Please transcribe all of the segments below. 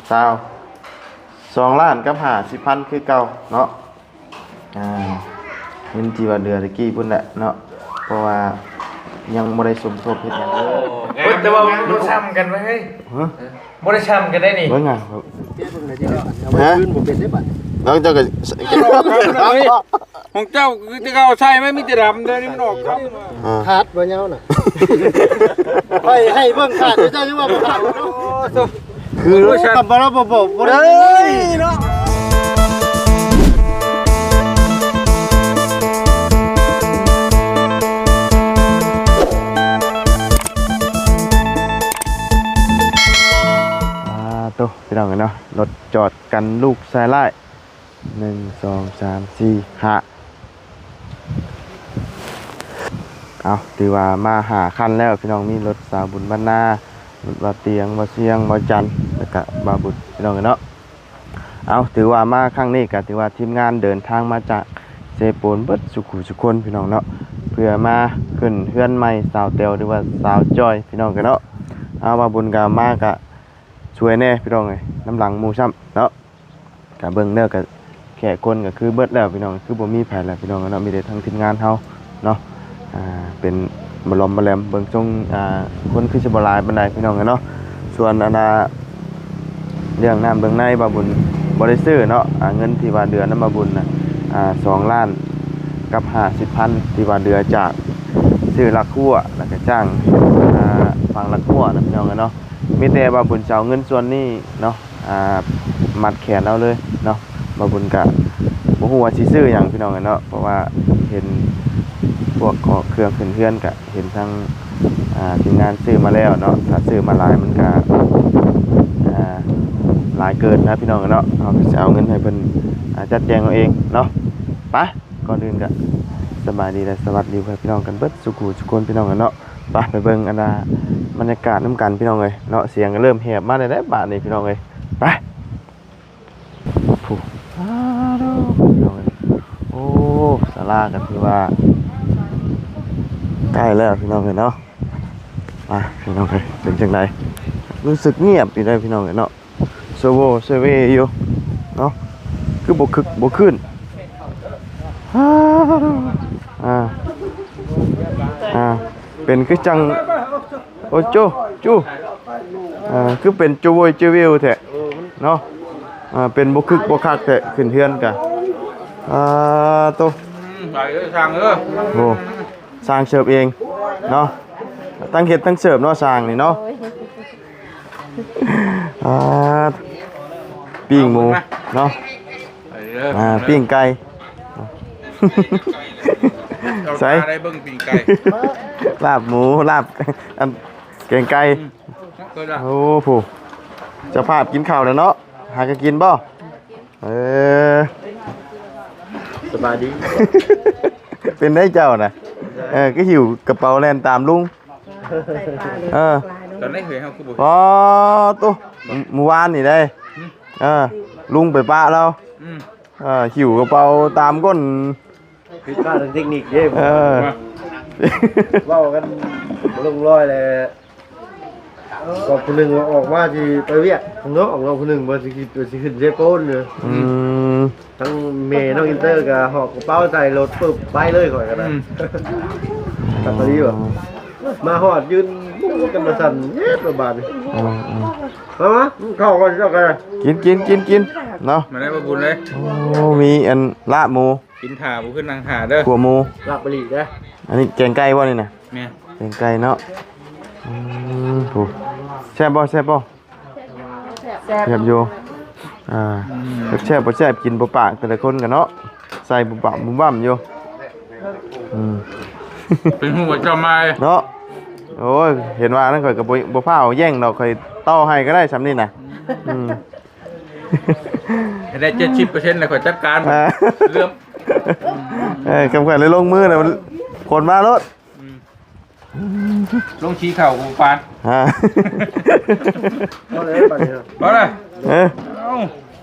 ຊາວສອງລ້ານກັບຫ້າສິບພັນຄືເກົ່າເນາະ. ອ່າ ເງິນທີ່ວ່າເດືອຕະກີ້ພຸ້ນແຫຼະເນາະ ເພາະວ່າຍັງບໍ່ໄດ້ສົມທົບເຮັດຫຍັງເລີຍ. ໂອ້ຍ ແຕ່ວ່າມັນບໍ່ຊ້ຳກັນເວີຍ ຮະ? ບໍ່ໄດ້ຊ້ຳກັນໄດ໋ນີ້. ເບິ່ງອ່ະ ແກ້ເບິ່ງໄດ້ຕິ ເອົາໄວ້ຄືນບໍ່ເປັນເດ້ບັດ. ແລ້ວເຈົ້າກໍ ຂອງເຈົ້າຄືແຕ່ເກົ່າໃສ່ມາມີແຕ່ດຳ ດຽວນີ້ມັນອອກຂາດບໍ່ຍາວນະ. ໃຫ້ ໃຫ້ເບິ່ງຂາດ ເຈົ້າຍັງວ່າບໍ່ຂາດ. ໂອ້ໂຫ ຄືທຳມະດາບໍ່ບອກບໍ່ໄດ້ເນາະ. ອ່າ ໂຕ ພີ່ນ້ອງເອີຍເນາະ ລົດຈອດກັນລູກຊາຍຫຼ້າຍ ໜຶ່ງ ສອງ ສາມ ສີ່ ຫ້າ ເອົາ ຖືວ່າມາຫ້າຄັນແລ້ວພີ່ນ້ອງ. ມີລົດສາວບຸນບ້ານນາ, ລົດບ່າວຕຽງ, ບ່າວຊຽງ, ບ່າວຈັນ ແລ້ວກະບ່າວບຸນ ພີ່ນ້ອງເອີຍເນາະ. ເອົາ ຖືວ່າມາຄັ້ງນີ້ກະຖືວ່າທີມງານເດີນທາງມາຈາກເຊໂປນເບິດສູ່ຜູ້ສູ່ຄົນ ພີ່ນ້ອງເນາະ ເພື່ອມາຂຶ້ນເຮືອນໃໝ່ສາວແຕວ ຫຼືວ່າສາວຈ້ອຍ ພີ່ນ້ອງເອີຍເນາະ. ເອົາ ບ່າວບຸນກະມາກະຊ່ວຍແດ່ ພີ່ນ້ອງເອີຍ ນຳຫຼັງໝູ່ຊ້ຳເນາະ. ກະເບິ່ງເດີ ກະແຂກຄົນກະຄືເບິດແລ້ວພີ່ນ້ອງ ຄືບໍ່ມີໃຜແລ້ວພີ່ນ້ອງເນາະ ມີແຕ່ທາງທີມງານເຮົາເນາະ. ອ່າ ເປັນມາລອມມາແລມ ເບິ່ງຊົງ ອ່າ ຄົນຄືຊິບໍ່ຫຼາຍປານໃດພີ່ນ້ອງເນາະ. ສ່ວນອັນນ່າ ເລື່ອງນ້ຳເລື່ອງໃນບ່າວບຸນບໍ່ໄດ້ຊື້ເນາະ. ອ່າ ເງິນທີ່ວ່າເດືອນຳບ່າວບຸນນະ ອ່າ ສອງລ້ານກັບຫ້າສິບພັນ ທີ່ວ່າເດືອຈາກຊື້ລັກຮົ້ວ ແລ້ວກະຈ້າງ ອ່າ ຝັງລັກຮົ້ວນະພີ່ນ້ອງເນາະ. ມີແຕ່ບ່າວບຸນຈະເອົາເງິນສ່ວນນີ້ເນາະ ອ່າ ມັດແຂນເອົາເລີຍເນາະ. ບ່າວບຸນກະບໍ່ຮູ້ວ່າຊິຊື້ຫຍັງພີ່ນ້ອງເນາະ ເພາະວ່າເຫັນພວກເຄາະເຄື່ອງຂຶ້ນເຮືອນກະເຫັນທາງ ອ່າ ທີມງານຊື້ມາແລ້ວເນາະ. ຖ້າຊື້ມາຫຼາຍມັນກະ ອ່າ ຫຼາຍເກີນນະພີ່ນ້ອງເນາະ. ເຮົາກະຊິເອົາເງິນໃຫ້ເພິ່ນ ອ່າ ຈັດແຈງເອົາເອງເນາະ. ໄປ ກ່ອນອື່ນກະສະບາຍດີ ແລະ ສະຫວັດດີເພື່ອນພີ່ນ້ອງກັນເບິດສູ່ຜູ້ສູ່ຄົນ ພີ່ນ້ອງເນາະ. ໄປ ໄປເບິ່ງອັນນ່າ ບັນຍາກາດນຳກັນພີ່ນ້ອງເອີຍເນາະ. ສຽງກະເລີ່ມແຫບມາແລ້ວເດ້ບາດນີ້ພີ່ນ້ອງເອີຍ. ໄປ ຜູ້ ອ້າໂທ້ ພີ່ນ້ອງເອີຍ ໂອ້ ສາລາກະຖືວ່າໃກ້ແລ້ວພີ່ນ້ອງເອີຍເນາະ. ມາ ພີ່ນ້ອງເອີຍ ເປັນຈັ່ງໃດ? ຮູ້ສຶກງຽບຢູ່ເດ້ພີ່ນ້ອງເອີຍເນາະ. ໂຊໂວໂຊເວຢູ່ເນາະ ຄືບໍ່ຄຶກບໍ່ຄື້ນ. ອ່າ ອ່າ ເປັນຄືຈັ່ງ ໂອໂຈ ຈູ ອ່າ ຄືເປັນໂຈໂວຍໂຈວິວແທ້ເນາະ. ອ່າ ເປັນບໍ່ຄຶກບໍ່ຄັກແທ້ ຂຶ້ນເຮືອນກະ ອ່າ ໂຕ ອືມ ໄປເດີຊ່າງເດີ. ໂອ້ ຊ່າງເສີບເອງເນາະ ທັງເຮັດທັງເສີບເນາະ ຊ່າງນີ້ເນາະ. ອ່າ ປີ້ງໝູເນາະ ອ່າ ປີ້ງໄກ່ ໃສ່ ໄດ້ເບິ່ງປີ້ງໄກ່ ລາບໝູ ລາບ ອັນ ແກງໄກ່. ໂອ້ ຜູ້ ເຈົ້າພາບກິນເຂົ້າແລ້ວເນາະ ຫາກະກິນບໍ່? ເອີ ສະບາຍດີ ເປັນໄດເຈົ້ານະ? ເອີ ຄືຫິ້ວກະເປົາແລ່ນຕາມລຸງ. ເອີ ຕອນໃດເຮີຍ ເຮົາຄືບໍ່ ອໍ ໂຕ ມື້ວານນີ້ເດ້. ເອີ ລຸງໄປປະລາວ ເອີ ຫິ້ວກະເປົາຕາມກົ້ນ ຜິດພາດທາງເຕັກນິກເດ້. ເອີ ເວົ້າກັນບໍ່ລົງລອຍແຫຼະ. ກໍຜູ້ໜຶ່ງວ່າອອກມາຊິໄປວຽກຂ້າງນອກເນາະ ຜູ້ໜຶ່ງວ່າຊິ ຊິຂຶ້ນເຊໂປນເນາະ. ອືມ ທັງແມ່ນ້ອງອິນເຕີກໍຫອບກະເປົາໃສ່ລົດປຶບໄປເລີຍ ຂ້ອຍກໍໄດ້. ອືມ ຄັກອີ່ຫຼີວ່າ ມາຮອດຢືນບຸ້ງກັນວ່າຊັ້ນ ເຮັດວ່າບາດນີ້. ອືມ ມາ ມາ ເຂົ້າກ່ອນເຈົ້າກໍໄດ້. ກິນ ກິນ ກິນ ກິນເນາະ ມາໄດ້ບໍ່ບຸນເລີຍ. ໂອ້ ມີອັນລາບໝູ ກິນຖ້າບໍ່ຂຶ້ນນັ່ງຖ້າເດີ ຂົ້ວໝູ ລາບປະລີເດີ. ອັນນີ້ແກງໄກ່ບໍ່ນີ້ນະ? ແມ່ນ ແກງໄກ່ເນາະ. ອືມ ຜູ້ ແຊບບໍ່ ແຊບບໍ່? ແຊບ ແຊບຢູ່. ອ່າ ອືມ ແຊບບໍ່ແຊບກິນບໍ່ປາກແຕ່ລະຄົນກັນເນາະ ໃສ່ບຸບບັບບຸບບັ້ມຢູ່. ອືມ ເປັນຫູເຈົ້າມາເນາະ. ໂອ້ຍ ເຫັນວ່ານັ້ນຂ້ອຍກໍບໍ່ ບໍ່ຟ້າວແຍ່ງດອກ ຂ້ອຍຕໍ່ໃຫ້ກໍໄດ້ຊ່ຳນີ້ນະ. ອືມ ໃຫ້ໄດ້ເຈັດສິບເປີເຊັນແລ້ວຂ້ອຍຈັດການ ອ່າ ເລື່ອມ. ເອີ ຄຳຂວັນເລີຍລົງມືນະ ຄົນມາໂລດ. ອືມ ລົງຊີ້ເຂົ້າກູປານ ຮະ ພໍແລ້ວບາດນີ້ ພໍແລ້ວ. ເອີ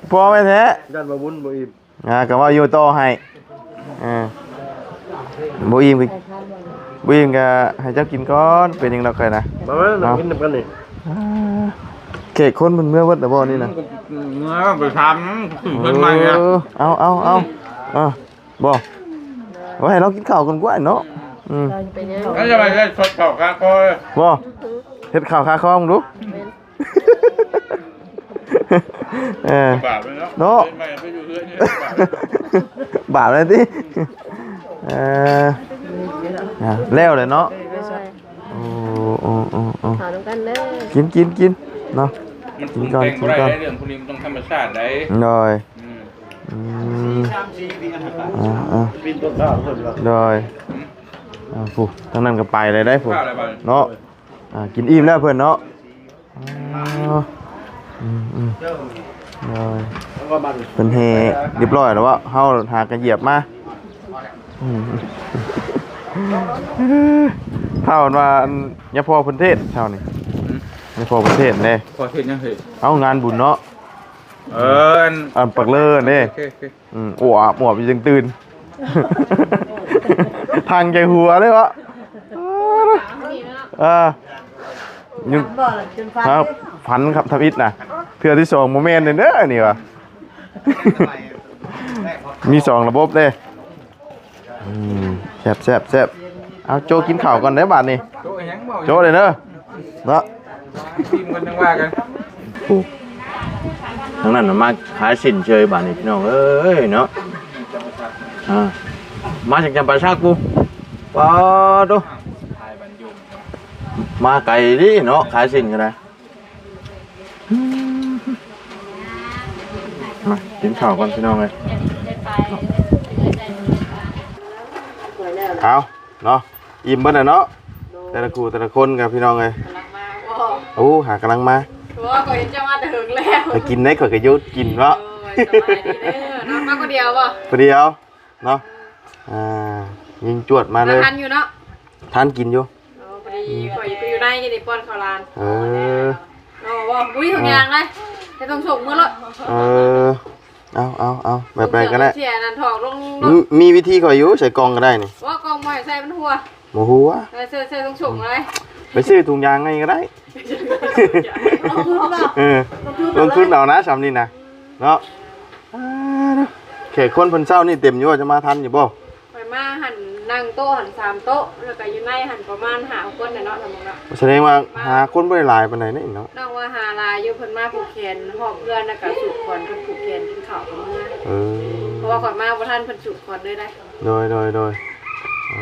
ເອົ້າ ພໍໄວ້ແທ້ ຢ້ານວ່າບຸນບໍ່ອີ່ມ. ອ່າ ກໍເວົ້າຢູ່ຕໍ່ໃຫ້. ເອີ ບໍ່ອີ່ມ ບໍ່ອີ່ມກໍໃຫ້ເຈົ້າກິນກ່ອນ ເປັນຫຍັງດອກຂ້ອຍນະ. ມາ ມາ ມາ ກິນນຳກັນນີ້. ອ່າ ແຂກຄົນເພິ່ນເມືອເບິດແລ້ວບໍ່ນີ້ນະ? ເມືອໄປຖາມເພິ່ນໃໝ່ນະ. ເອີ ເອົາ ເອົາ ເອົາ ເອີ ບໍ່ ວ່າໃຫ້ລາວກິນເຂົ້າກ່ອນກວ່າເນາະ. ອືມ ເປັນຫຍັງ? ແລ້ວຈະໄປເຮັດສົດເຂົ້າຄາຄໍ ບໍ່ ເຮັດເຂົ້າຄາຄໍເບິ່ງດູ. ເອີ ບາບເລີຍເນາະ ເນາະ ເຮັດໃໝ່ໄປຢູ່ເຮືອນນີ້ ບາບ ບາບແລ້ວຕິ. ເອີ ອ່າ ແລ້ວແຫຼະເນາະ. ໂອ້ ໂອ້ ໂອ້ ໂອ້ ເຂົ້ານຳກັນເດີ ກິນ ກິນ ກິນເນາະ. ມັນ ກິນກ່ອນ ກິນກ່ອນ ເລື່ອງພວກນີ້ມັນຕ້ອງທຳມະຊາດໃດ໋. ໂດຍ ອືມ ອືມ ອ່າ ອ່າ ໂດຍ ອ່າ ຜູ້ ທາງນັ້ນກໍໄປເລີຍໄດ໋ຜູ້ ເນາະ. ອ່າ ກິນອີ່ມແລ້ວເພິ່ນເນາະ. ອໍ ອືມ ອືມ ໂດຍ ເພິ່ນແຫ່ຮຽບຮ້ອຍແລ້ວເວາະ ເຮົາຫາກະຢຽບມາ. ອືມ ຖ້າວ່າອັນຍາພໍ່ເພິ່ນເທດເຊົ້ານີ້ ອືມ ຍາພໍ່ເພິ່ນເທດເດ້. ພໍ່ເທດຫຍັງເຮີ້ຍ? ເອົ້າ ງານບຸນເນາະ. ເອີ ອັນ ອັນປັກເລີເດ້. ໂອເຄ ໂອເຄ ອືມ ອວບ ອວບຢູ່ຈັ່ງຕື່ນ ທາງໃຈຫົວເລີຍວະ. ເອີ ຢູ່ ຝັນບໍ່ ຈົນຝັນ ຄັບ ຝັນຄັບ ທຳອິດນະ ເທື່ອທີສອງບໍ່ແມ່ນເດີນີ້ວະ. ມີສອງລະບົບເດ້. ອືມ ແຊບໆໆ. ເອົາ ໂຈະກິນເຂົ້າກ່ອນເດີບາດນີ້ ໂຈະຫຍັງບໍ່ ໂຈະເດີເນາະ. ເນາະ ຊີມກັນຈັ່ງວ່າກັນ. ໂອ້ ທາງນັ້ນນະມາຂາຍສິ້ນເຊີຍບາດນີ້ພີ່ນ້ອງເອີຍເນາະ. ອ່າ ມາຈາກຈຳປາສັກພຸ້ນ ປາໂຕ ມາໄກເດ້ເນາະ ຂາຍສິ້ນກໍໄດ້. ມາກິນເຂົ້າກ່ອນພີ່ນ້ອງເອີຍ. ເອົາ ເນາະ ອີ່ມເບິດແລ້ວເນາະ ໂດຍ ແຕ່ລະຄູ່ແຕ່ລະຄົນກັບພີ່ນ້ອງເອີຍ. ກຳລັງມາບໍ່? ໂອ້ ຫາກຳລັງມາ. ໂອ້ ຂ້ອຍເຫັນເຈົ້າມາແຕ່ເຫິງແລ້ວ ໄປກິນໄດ້ ຂ້ອຍກໍຢຸດກິນເນາະ. ໂດຍ ສະບາຍດີເດີເນາະ. ມາຄົນດຽວບໍ່? ຜູ້ດຽວເນາະ. ອ່າ ຍິງຈວດມາເລີຍ. ມາທັນຢູ່ເນາະ? ທັນກິນຢູ່. ອໍ ພໍດີ ອືມ ຂ້ອຍໄປຢູ່ໃນ ຈະໄດ້ປ້ອນເຂົ້າຫຼານ. ເອີ ອໍ ບໍ່ ບໍ່ມີຖົງຢາງໃດ໋ ໃສ່ຖົງໂສງເມືອໂລດ. ເອີ ເອົາ ເອົາ ເອົາ ແບບໃດກໍໄດ້ ເສຍອັນນັ້ນຖອກລົງໂລດ. ມີ ມີວິທີຂ້ອຍຢູ່ ໃສ່ກ່ອງກໍໄດ້ນີ້. ບໍ່ ກ່ອງບໍ່ໃຫ້ໃສ່ ມັນຮົ່ວ. ບໍ່ຮົ່ວ. ເອີ ໃສ່ ໃສ່ຖົງໂສງກໍໄດ້ ໄປຊື້ຖົງຢາງໃຫ້ກໍໄດ້. ລົງທຶນບໍ່? ເອີ ລົງທຶນ ລົງທຶນເອົານະ ຊ່ຳນີ້ນະ ເນາະ. ອ່າ ແຂກຄົນເພິ່ນເຊົ້ານີ້ເຕັມຢູ່ ຈະມາທັນຢູ່ບໍ່? ຂ້ອຍມາຫັ້ນ ນັ່ງໂຕະຫັ້ນສາມໂຕະ ແລ້ວກະຢູ່ໃນຫັ້ນປະມານຫ້າຫົກຄົນແຫຼະເນາະ ສຳມະ. ສະແດງວ່າມາຫາຄົນບໍ່ໄດ້ຫຼາຍປານໃດເນາະ. ນ້ອງວ່າຫາຫຼາຍຢູ່ ເພິ່ນມາຜູກແຂນຮອບເຮືອນ ແລ້ວກະສູດຄວັນ ເພິ່ນຜູກແຂນກິນເຂົ້າກັນເມືອ. ເອີ ເພາະວ່າຂ້ອຍມາບໍ່ທັນເພິ່ນສູດຄວັນເລີຍໄດ໋. ໂດຍ ໂດຍ ໂດຍ. ເອີ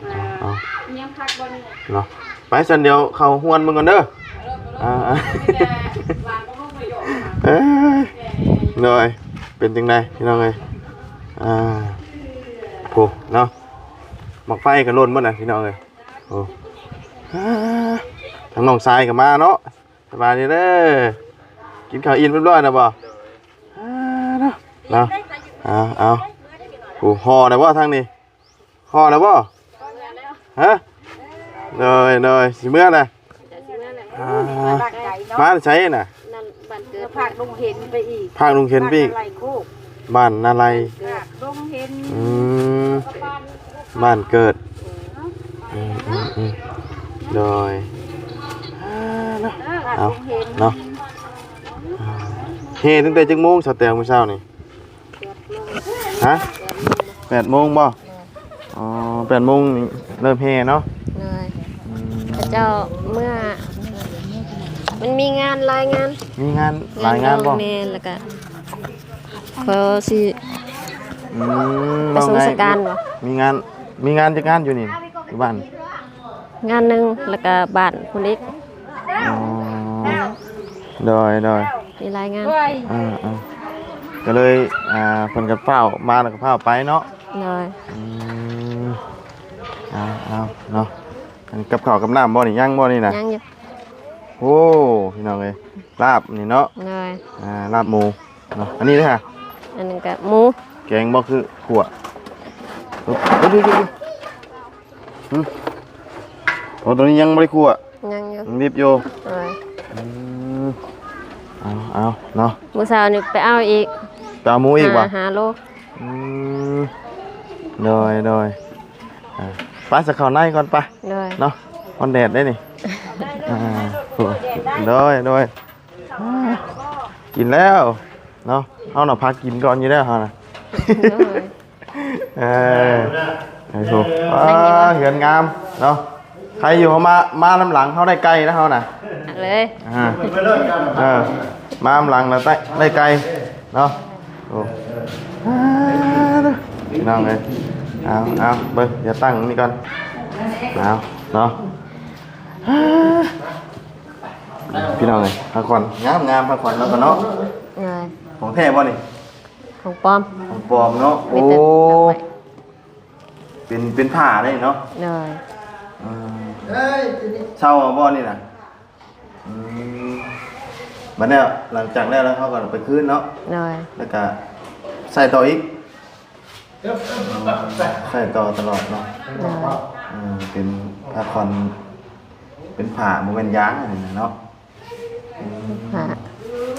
ເອົາ ເອົາ ຍັງພັກບໍ່ນີ້ເນາະ. ໄປຊັ້ນ ດຽວເຂົ້າຮວນເບິ່ງກ່ອນເດີ. ອ່າ ເອີຍ ໂດຍ ເປັນຈັ່ງໃດພີ່ນ້ອງເອີຍ? ອ່າ ໂອ້ ເນາະ ໝາກໄຟກໍຫຼົ່ນໝົດນະພີ່ນ້ອງເອີຍ. ໂອ້ ອ່າ ທາງນ້ອງຊາຍກໍມາເນາະ. ສະບາຍດີເດີ ກິນເຂົ້າອີ່ມຮຽບຮ້ອຍແລ້ວບໍ່? ອ່າ ເນາະ ເນາະ ເອົາ ເອົາ ໂອ້ ຫໍ່ແລ້ວບໍ່ທາງນີ້? ພໍແລ້ວບໍ່? ຮະ? ໂດຍ ໂດຍ ຊິເມືອແຫຼະ. ອ່າ ມາແຕ່ໃສນະ? ນັ້ນບ້ານເກີດ ພາກດົງເຫັນໄປອີກ ພາກດົງເຫັນໄປອີກ ບ້ານນາໄລໂຄກ ບ້ານນາໄລ ພາກດົງເຫັນ. ອືມ ບ້ານເກີດ. ອືມ ອືມ ອືມ ໂດຍ. ອ່າ ເນາະ ເອົາ ເນາະ ອ່າ ແຫ່ຕັ້ງແຕ່ຈັກໂມງ ສາວແຕວ ມື້ເຊົ້ານີ້? ຮະ? ແປດໂມງບໍ່? ອໍ ແປດໂມງນີ້ເລີ່ມແຫ່ເນາະ. ໂດຍ ອືມ ເຂົາເຈົ້າເມືອ ມັນມີງານຫຼາຍງານ. ມີງານຫຼາຍງານບໍ່? ແມ່ນ ແລ້ວກະ ເຂົາຊິ ອືມ ປະສົງສະການບໍ່? ມີງານ ມີງານຈັກງານຢູ່ນີ້ ຢູ່ບ້ານ? ງານໜຶ່ງ ແລ້ວກະບ້ານພຸ້ນອີກ. ອໍ ໂດຍ ໂດຍ ມີຫຼາຍງານ. ເອີ ເອີ ກໍເລີຍ ອ່າ ເພິ່ນກໍຟ້າວມາ ແລ້ວກໍຟ້າວໄປເນາະ. ໂດຍ ອືມ ເອົາ ເອົາເນາະ. ອັນກັບເຂົ້າກັບນ້ຳບໍ່ນີ້? ຍັງບໍ່ນີ້ນະ? ຍັງຢູ່. ໂອ້ ພີ່ນ້ອງເອີຍ ລາບນີ້ເນາະ. ໂດຍ ອ່າ ລາບໝູເນາະ. ອັນນີ້ເດ້ຫະ? ອັນນັ້ນກະໝູ. ແກງບໍ່ ຄືຂົ້ວ? ໂອ້ ໂອ້ ໂອ້ ໂອ້ ຫຶ ໂອ້ ຕົວນີ້ຍັງບໍ່ໄດ້ຂົ້ວ? ຍັງຢູ່ ຍັງດິບຢູ່. ໂດຍ ອືມ ເອົາ ເອົາເນາະ. ມື້ເຊົ້ານີ້ໄປເອົາອີກ ໄປເອົາໝູອີກຫວາ? ຫ້າ ຫ້າໂລ. ອືມ ໂດຍ ໂດຍ. ອ່າ ໄປ ສະເຂົ້າໃນກ່ອນໄປ. ໂດຍ ເນາະ ຮ້ອນແດດເດ້ນີ້. ອ່າ ໂດຍ ໂດຍ. ກິນແລ້ວເນາະ ເຮົານະພາກິນກ່ອນຢູ່ແລ້ວເຮົານະ ໂດຍ ເອີ ໄອ້ໂຫ ອ່າ ເຮືອນງາມເນາະ ໃຄຢູ່ເຮົາມາ ມານຳຫຼັງເຮົາໄດ້ໄກ່ນະເຮົານະ ເລີຍ ອ່າ ເອີ ມານຳຫຼັງລະໄດ້ ໄດ້ໄກ່ເນາະ ໂອ້ ອ່າ ພີ່ນ້ອງເອີຍ ເອົາ ເອົາ ເບິ່ງ ດຽວຕັ້ງນີ້ກ່ອນ ເອົາເນາະ ພີ່ນ້ອງເອີຍ ຜ້າຂວັນງາມໆ ຜ້າຂວັນລາວກະເນາະ ໂດຍ ຂອງແທ້ບໍ່ນີ້? ຂອງປອມ ຂອງປອມເນາະ ໂອ້ ເປັນ ເປັນຜ້າເດ້ເນາະ ໂດຍ ເອີ ເຊົ່າເອົາບໍ່ນີ້ນະ? ອືມ ບັດແລ້ວ ຫຼັງຈາກແລ້ວ ແລ້ວເຮົາກະໄປຄືນເນາະ ໂດຍ ແລ້ວກະໃສ່ຕໍ່ອີກ ໃສ່ຕໍ່ຕະຫຼອດເນາະ ໂດຍ ເອີ ເປັນຜ້າຄອນ ເປັນຜ້າ ບໍ່ແມ່ນຢາງອັນນີ້ນະເນາະ ອືມ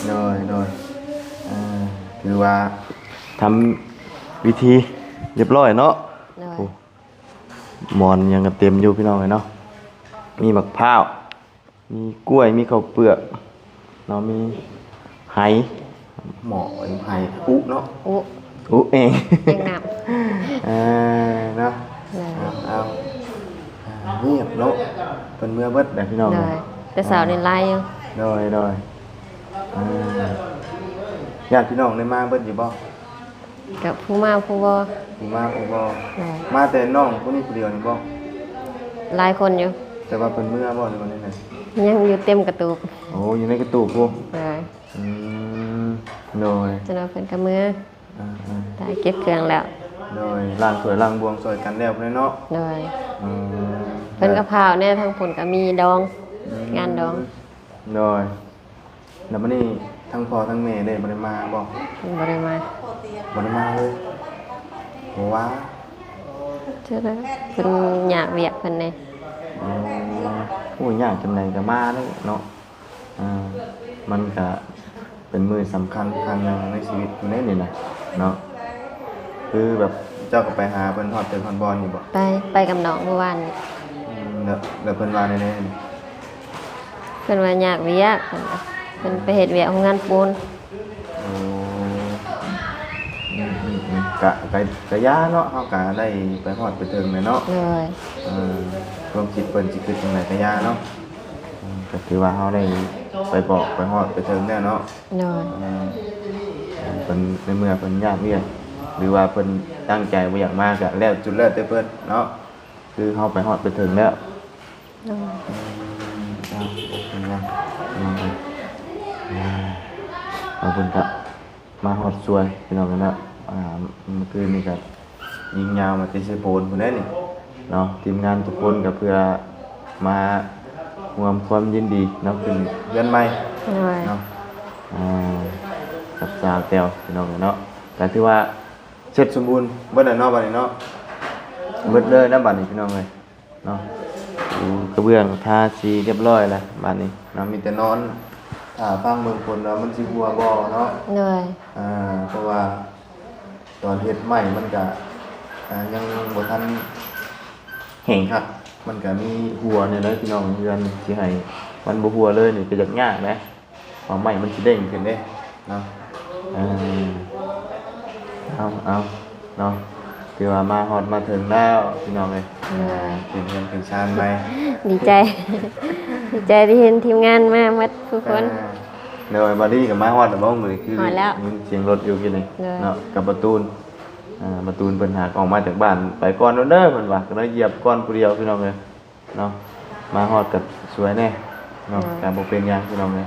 ໂດຍ ໂດຍ ເອີ ຖືວ່າທຳພິທີຮຽບຮ້ອຍເນາະ ໂດຍ ໂອ້ ໝອນຫຍັງກະເຕັມຢູ່ພີ່ນ້ອງເອີຍເນາະ ມີໝາກພ້າວ ມີກ້ວຍ ມີເຂົ້າເປືອກເນາະ ມີໄຫ ໝໍ້ ໄຫ ອຸເນາະ ອຸ ອຸເອງ ເອງນຳ ເອີ ເນາະ ໂດຍ ເອົາ ເອົາ ອ່າ ງຽບເນາະ ເພິ່ນເມືອເບິດແຫຼະພີ່ນ້ອງ ໂດຍ ແຕ່ເຊົ້ານີ້ຫຼາຍຢູ່ ໂດຍ ໂດຍ ອ່າ ຍາດພີ່ນ້ອງໄດ້ມາເບິດຢູ່ບໍ່? ກະຜູ້ມາຜູ້ບໍ່ ຜູ້ມາຜູ້ບໍ່ ໂດຍ ມາແຕ່ນ້ອງຜູ້ນີ້ຜູ້ດຽວນີ້ບໍ່? ຫຼາຍຄົນຢູ່ ແຕ່ວ່າເພິ່ນເມືອບໍ່ ຫຼືວ່າແນວໃດ? ຍັງຢູ່ເຕັມກະຕູບ ໂອ້ ຢູ່ໃນກະຕູບພຸ້ນ ໂດຍ ອືມ ໂດຍ ຈະວ່າເພິ່ນກະເມືອ ອ່າໆ ຖ້າເກັບເຄື່ອງແລ້ວ ໂດຍ ລ້າງຖ້ວຍລ້າງບ່ວງຊ່ອຍກັນແລ້ວພຸ້ນແຫຼະເນາະ ໂດຍ ອືມ ເພິ່ນກະພ້າວແດ່ ທາງພຸ້ນກະມີດອງ ອືມ ງານດອງ ໂດຍ ແລ້ວມື້ນີ້ທັງພໍ່ທັງແມ່ເດ້ ບໍ່ໄດ້ມາບໍ່? ບໍ່ໄດ້ມາ ບໍ່ໄດ້ມາເລີຍ ເພາະວ່າ ເພິ່ນຍາກວຽກເພິ່ນເດ້ ອໍ ໂອ້ຍ ຍາກຈັ່ງໃດກະມາເລີຍເນາະ ອ່າ ມັນກະເປັນມື້ສຳຄັນຄັ້ງໜຶ່ງໃນຊີວິດເພິ່ນເດ້ນີ້ນະເນາະ ຄືແບບເຈົ້າກະໄປຫາເພິ່ນຮອດຕຶກຮອດບ່ອນຢູ່ບໍ່? ໄປ ໄປກັບນ້ອງມື້ວານນີ້ ອືມ ແລ້ວ ແລ້ວເພິ່ນວ່າແນວໃດ? ເພິ່ນວ່າຍາກວຽກ ເພິ່ນວ່າ ເພິ່ນໄປເຮັດວຽກໂຮງງານປູນ ໂອ້ ອືມໆ ກະ ກະ ກະຢ່າເນາະ ເຮົາກະໄດ້ໄປຮອດໄປເຖິງແຫຼະເນາະ ໂດຍ ເອີ ຄວາມຄິດເພິ່ນຊິຄິດຈັ່ງໃດກະຢ່າເນາະ ອືມ ກະຖືວ່າເຮົາໄດ້ໄປບອກໄປຮອດໄປເຖິງແລ້ວເນາະ ໂດຍ ເອີ ເພິ່ນ ໃນເມື່ອເພິ່ນຍາກວຽກ ຫຼືວ່າເພິ່ນຕັ້ງໃຈບໍ່ຢາກມາກະແລ້ວ ສຸດແລ້ວແຕ່ເພິ່ນເນາະ ຄືເຮົາໄປຮອດໄປເຖິງແລ້ວ ໂດຍ ອືມ ເອົາ ເປັນຫຍັງ ເປັນຫຍັງ ເອົາ ເພິ່ນກະມາຮອດຊ່ວຍພີ່ນ້ອງເນາະ ອ່າ ມື້ຄືນນີ້ກະຍິງຍາວມາແຕ່ເຊໂປນພຸ້ນເດ້ນີ້ເນາະ ທີມງານທຸກຄົນກະເພື່ອມາຮ່ວມຄວາມຍິນດີເນາະ ຂຶ້ນເຮືອນໃໝ່ ໂດຍ ເນາະ ອ່າ ກັບສາວແຕ້ວພີ່ນ້ອງເນາະ ກະຖືວ່າ ເສັດສົມບູນເບິດແລ້ວເນາະ ບາດນີ້ເນາະ ເບິດເລີຍນະບາດນີ້ພີ່ນ້ອງເອີຍເນາະ ປູກະເບື້ອງທາສີຮຽບຮ້ອຍແລ້ວບາດນີ້ເນາະ ມີແຕ່ນອນຖ້າຟັງເບິ່ງຝົນວ່າມັນຊິຮົ່ວບໍ່ເນາະ ໂດຍ ອ່າ ເພາະວ່າຕອນເຮັດໄມ້ມັນກະ ອ່າ ຍັງບໍ່ທັນແຫ້ງຄັກ ມັນກະມີຮົ່ວແນວໃດພີ່ນ້ອງ ເຮືອນຊິໃຫ້ມັນບໍ່ຮົ່ວເລີຍນີ້ກະຢາກຍາກເດ້ ເພາະໄມ້ມັນຊິເດ້ງຂຶ້ນເດ້ເນາະ ເອີ ເອົາ ເອົາ ເນາະ ຖືວ່າມາຮອດມາເຖິງແລ້ວພີ່ນ້ອງເອີຍ ໂດຍ ເປັນເຮືອນເປັນຊານໃໝ່ ດີໃຈ ດີໃຈທີ່ເຫັນທີມງານມາໝົດທຸກຄົນ ອ່າ ໂດຍ ບາດນີ້ກະມາຮອດແລ້ວບໍ່ ມື້ນີ້ຄື ຮອດແລ້ວ ໄດ້ຍິນສຽງລົດຢູ່ກີ້ນີ້ ໂດຍ ເນາະ ກັບປະຕູນ ອ່າ ປະຕູນເພິ່ນຫາກອອກມາຈາກບ້ານ ໄປກ່ອນໂດນເດີເພິ່ນວ່າ ກະເລີຍຢຽບກ່ອນຜູ້ດຽວພີ່ນ້ອງເອີຍ ເນາະ ມາຮອດກະຊ່ວຍແດ່ເນາະ ໂດຍ ກະບໍ່ເປັນຫຍັງພີ່ນ້ອງເອີຍ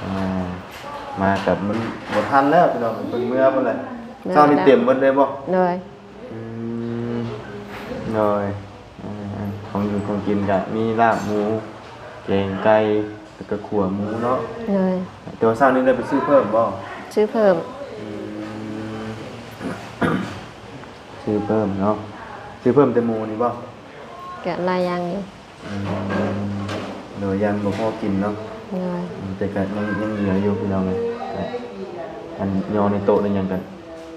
ອ່າ ມາກະມັນບໍ່ທັນແລ້ວພີ່ນ້ອງ ເພິ່ນເມືອໝົດແລ້ວ ເມືອ ເຊົ້ານີ້ເຕັມໝົດເລີຍບໍ່? ໂດຍ ອືມ ໂດຍ ອ່າ ຂອງຢູ່ຂອງກິນກະມີລາບໝູ ແກງໄກ່ ແລ້ວກະຂົ້ວໝູເນາະ ໂດຍ ແຕ່ວ່າເຊົ້ານີ້ໄດ້ໄປຊື້ເພີ່ມບໍ່? ຊື້ເພີ່ມ ອືມ ຊື້ເພີ່ມເນາະ ຊື້ເພີ່ມແຕ່ໝູນີ້ບໍ່? ກະຫຼາຍຢ່າງຢູ່ ອືມ ໂດຍ ຢ້ານບໍ່ພໍກິນເນາະ ໂດຍ ອືມ ແຕ່ກະຍັງ ຍັງເຫຼືອຢູ່ພີ່ນ້ອງເອີຍ ກະ ອັນ ຍໍໃນໂຕະໃນຫຍັງກະ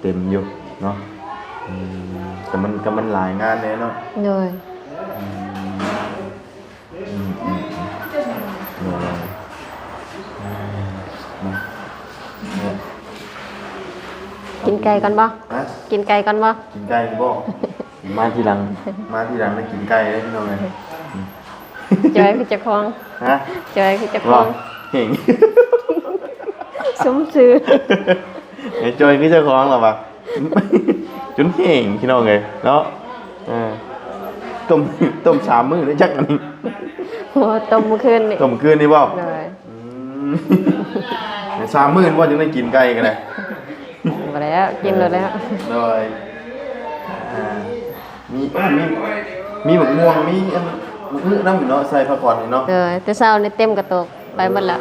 ເຕັມຢູ່ເນາະ ອືມ ກະມັນ ກະມັນຫຼາຍງານແດ່ເນາະ ໂດຍ ອືມ ອືມ ອືມ ອືມ ໂດຍ ເນາະ ອືມ ມາ ກິນໄກ່ກ່ອນບໍ່? ຮະ? ກິນໄກ່ກ່ອນບໍ່? ກິນໄກ່ບໍ່? ມາທີຫຼັງ ມາທີຫຼັງແລ້ວກິນໄກ່ເດ້ພີ່ນ້ອງເອີຍ. ຈ່ອຍຄືເຈົ້າຂອງ. ຮະ? ຈ່ອຍຄືເຈົ້າຂອງ. ເຮີ້ຍ ສົມຊື່. ໃຫ້ຈ່ອຍຄືເຈົ້າຂອງລະວ່າ ຈົນແຫ້ງພີ່ນ້ອງເອີຍເນາະ. ເອີ ຕົ້ມ ຕົ້ມສາມມື້ໄດ້ຈັກອັນນີ້. ໂອ້ ຕົ້ມມື້ຄືນນີ້. ຕົ້ມມື້ຄືນນີ້ບໍ່? ໂດຍ. ອືມ ສາມມື້ບໍ່ ຈັ່ງໄດ້ກິນໄກ່ກໍໄດ້? ບໍ່ແລ້ວ ກິນໂລດແລ້ວ. ໂດຍ. ອ່າ ມີ ໂອ້ ມີ ມີໝາກມ່ວງ ມີອັນ ໝາກອຶນຳເນາະ ໃສ່ຜັກຫວານນີ້ເນາະ. ໂດຍ ແຕ່ເຊົ້ານີ້ເຕັມກະໂຕກ ໄປໝົດແລ້ວ.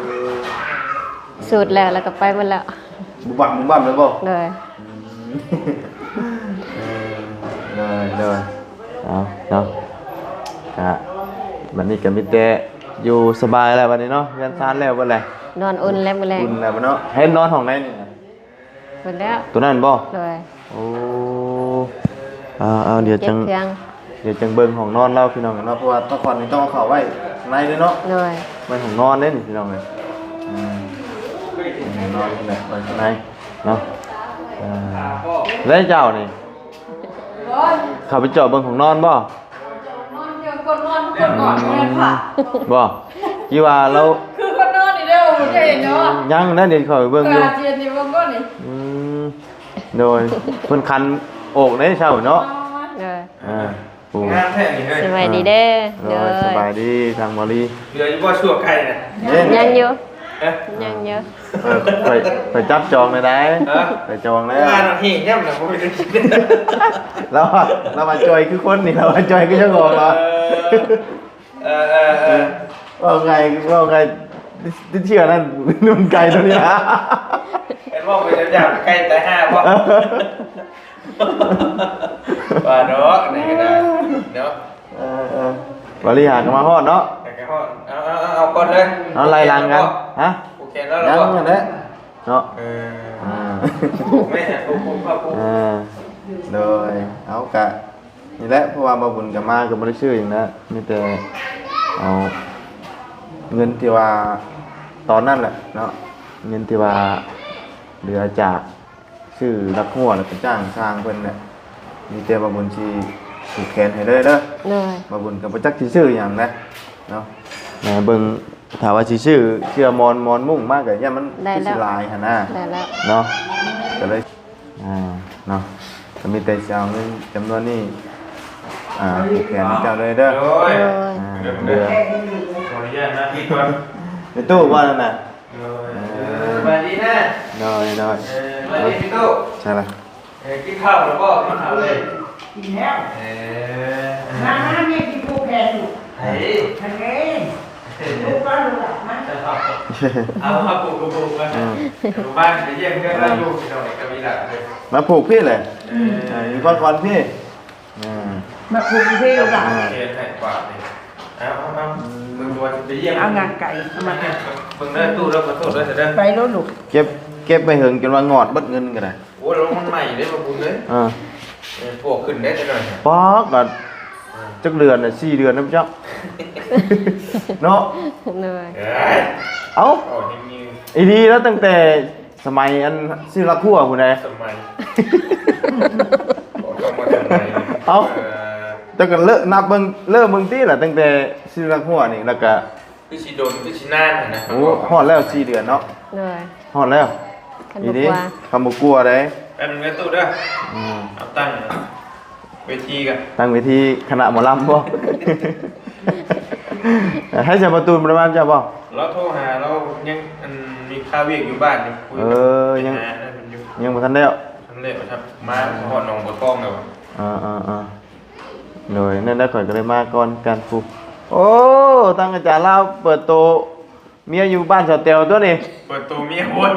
ສູດແລ້ວ ແລ້ວກໍໄປໝົດແລ້ວ. ບຸບບັບບຸບບັບເລີຍບໍ່? ໂດຍ. ອືມ ເອີ ໂດຍ ໂດຍ. ເອົາເນາະ ກະບັດນີ້ກໍມີແຕ່ຢູ່ສະບາຍແລ້ວບັດນີ້ເນາະ ເຮືອນຊານແລ້ວເບິດແລ້ວ. ນອນອຸ່ນແລ້ວມື້ແລງ. ອຸ່ນແລ້ວເນາະ. ໃຫ້ນອນຫ້ອງໃດນີ້ນະ? ເບິດແລ້ວ. ໂຕນັ້ນບໍ່? ໂດຍ. ໂອ້ ເອົາໆ ດຽວຈັ່ງ ເກັບເຄື່ອງ ດຽວຈັ່ງເບິ່ງຫ້ອງນອນລາວພີ່ນ້ອງເນາະ ເພາະວ່າຜ້າຂວັນນີ້ຕ້ອງເອົາເຂົ້າໄວ້ຂ້າງໃນເດ້ເນາະ. ໂດຍ. ໄວ້ຫ້ອງນອນເດ້ນີ້ພີ່ນ້ອງເອີຍ. ອືມ ຫ້ອງນອນນີ້ແຫຼະ ໄວ້ຂ້າງໃນເນາະ. ເອີ ແລ້ວເຈົ້ານີ້ ເຂົ້າໄປເຈາະເບິ່ງຫ້ອງນອນບໍ່? ນອນຄືຄົນນອນ ຄືຄົນກອດ ບໍ່ ທີ່ວ່າລາວ ຄືຄົນນອນນີ້ເດີ ບໍ່ເຫັນເນາະ. ຍັງນະ ດຽວຂ້ອຍເບິ່ງຢູ່. ອືມ ໂດຍ. ເພິ່ນຂັນອອກໃນເຊົ້າເນາະ. ໂດຍ. ອ່າ ໂອ້ ງາມແທ້ນີ້ເຮີ້ຍ. ສະບາຍດີເດີ. ໂດຍ ໂດຍ ສະບາຍດີທາງມາລີ. ເຫຼືອຢູ່ບໍ່ຊົ່ວໄກ່ນະ? ຍັງຢູ່. ຮະ? ຍັງຢູ່. ເອີ ຂ້ອຍ ຂ້ອຍຈັບຈອງໄດ້ໄດ໋. ຮະ? ຂ້ອຍຈອງແລ້ວ. ວ່າເຮົາເຮງແນວນັ້ນ ບໍ່ເປັນກິນ. ລາວວ່າ ລາວວ່າຈ່ອຍຄືຄົນນີ້ ລາວວ່າຈ່ອຍຄືເຈົ້າຂອງລາວ. ເອີ ເອີ ເອີ ເອີ ເວົ້າໄງ ເວົ້າໄງ ຕິດເຊື້ອນັ້ນ ມັນໄກ່ຕົວນີ້ນະ. ເຫັນບໍ່ ໄປຢາມໄກ່ຕາຍຫ່າບໍ່? ວ່າດອກ ອັນນີ້ກໍໄດ້ເນາະ. ເອີ ເອີ ບາລີຫາກໍມາຮອດເນາະ. ຫາກໍຮອດ. ເອົາ ເອົາ ເອົາ ເອົາກ່ອນເລີຍ. ເອົາໄລ່ຫຼັງກັນ. ຮະ? ຜູກແຂນແລ້ວ ຍັງຫັ້ນແຫຼະເນາະ. ເອີ ອ່າ ຜູກແມ່ ຜູກ ຜູກ ຜູກ ຜູກ. ເອີ ໂດຍ. ເອົາກະນີ້ແຫຼະ ເພາະວ່າບ່າວບຸນກໍມາກໍບໍ່ໄດ້ຊື້ຫຍັງນະ ມີແຕ່ເອົາເງິນທີ່ວ່າຕອນນັ້ນແຫຼະເນາະ ເງິນທີ່ວ່າເຫຼືອຈາກ ຊື້ລັກຮົ້ວແລ້ວກໍຈ້າງຊ່າງເພິ່ນແຫຼະ ມີແຕ່ບ່າວບຸນຊິຜູກແຂນໃຫ້ເລີຍເດີ. ໂດຍ. ບ່າວບຸນກໍບໍ່ຈັກຊິຊື້ຫຍັງນະເນາະ. ເບິ່ງ ຖ້າວ່າຊິຊື້ເສື້ອໝອນ ໝອນມຸ້ງມາກໍຢ້ານມັນ ໄດ້ແລ້ວ ຄືຊິຫຼາຍຫັ້ນນະ. ໄດ້ແລ້ວເນາະ. ກໍເລີຍ ອ່າ ເນາະ ກໍມີແຕ່ຊິເອົາເງິນຈຳນວນນີ້ ອ່າ ຜູກແຂນໃຫ້ເຈົ້າເລີຍເດີ. ໂດຍ. ໂດຍ. ອ່າ ເດີ ຂໍອະນຸຍາດນະ ພີ່ກ່ອນ ໃນຕູ້ວ່ານັ້ນນະ. ໂດຍ. ເອີ ສະບາຍດີນະ. ໂດຍ ໂດຍ. ເອີ ສະບາຍດີພີ່ຕູ້. ໃຊ່ລະ. ເອີ ກິນເຂົ້າແລ້ວບໍ່? ກິນເຂົ້າເລີຍ. ກິນແລ້ວ. ເອີ ມາ ມາ ແມ່ຊິຜູກແຂນຢູ່. ໃຜ? ຫັ້ນເດ້. ລູກກໍລູກຫຼານມາ. ເອົາ ມາຜູກ ຜູກ ຜູກ ມາ. ອືມ ຢູ່ບ້ານໄປຢ້ຽມເພື່ອນ ເອີ ມາຢູ່ ພີ່ນ້ອງກໍມີຫຼານເລີຍ. ມາຜູກພີ້ແຫຼະ. ເອີ ເອີ ຢູ່ພັກຜ່ອນພີ້. ອ່າ ມາຜູກເພລະ. ອ່າ ເຮັດໃຫ້ກວ່ານີ້. ເອົາ ເອົາ ເອົາ ອືມ ເບິ່ງວ່າຊິໄປຢ້ຽມ ເອົາງານໄກເອົາມາ ເບິ່ງເດີຕູ້ເດີ ຂໍໂທດເດີ ເດີ ໄປໂລດລູກ. ເກັບ ເກັບໄປເຫິງຈົນວ່າງອດເບິດເງິນກໍໄດ້. ໂອ້ຍ ລະມັນໃໝ່ເດ້ ບໍ່ບຸນເອີຍ. ອ່າ ເອີ ປວກຂຶ້ນໄດ້ຈັກໜ້ອຍ. ປາກ ກໍ ອ່າ ຈັກເດືອນນະ ສີ່ເດືອນນະ ຈັກ ເນາະ. ໂດຍ. ເອົ້າ ອໍ ຍັງມີ ອີ່ຫຼີລະ ຕັ້ງແຕ່ ສະໄໝອັນຊື້ລັກຮົ້ວພຸ້ນໃດ໋. ສະໄໝ ບໍ່ຕ້ອງມາສະໄໝ. ເອົ້າ ເອີ ເຈົ້າກໍເລີກນັບເບິ່ງ ເລີ່ມເບິ່ງຕິລະ ຕັ້ງແຕ່ຊື້ລັກຮົ້ວນີ້ ແລ້ວກໍ ຄືຊິດົນ ຄືຊິນານຫັ້ນນະ. ໂອ້ ຮອດແລ້ວສີ່ເດືອນເນາະ. ໂດຍ. ຮອດແລ້ວ ຄັນບໍ່ ອີ່ຫຼີ ກວ່າ ຄັນບໍ່ກວາໃດ໋. ແປັບໜຶ່ງເດີຕູ້ເດີ. ອືມ ເອົາຕັ້ງ ເວທີກໍ ຕັ້ງເວທີຄະນະໝໍລຳບໍ່? ໃຫ້ສາວປະຕູນບໍ່ໄດ້ມານຳເຈົ້າບໍ່? ລາວໂທຫາ ລາວຍັງ ອັນ ມີຄາວຽກຢູ່ບ້ານຢູ່. ເອີ ຍັງ ຍັງບໍ່ທັນແລ້ວ. ທັນແລ້ວ ມາຮອດໜອງບົວທອງແລ້ວ. ເອີໆໆ ໂດຍ ແນວໃດຂ້ອຍກໍໄດ້ມາກ່ອນກັນພຸ້ນ. ໂອ້ ທາງອາຈານລາວເປີດໂຕ ເມຍຢູ່ບ້ານສາວແຕວຕົວນີ້. ເປີດໂຕເມຍພຸ້ນ.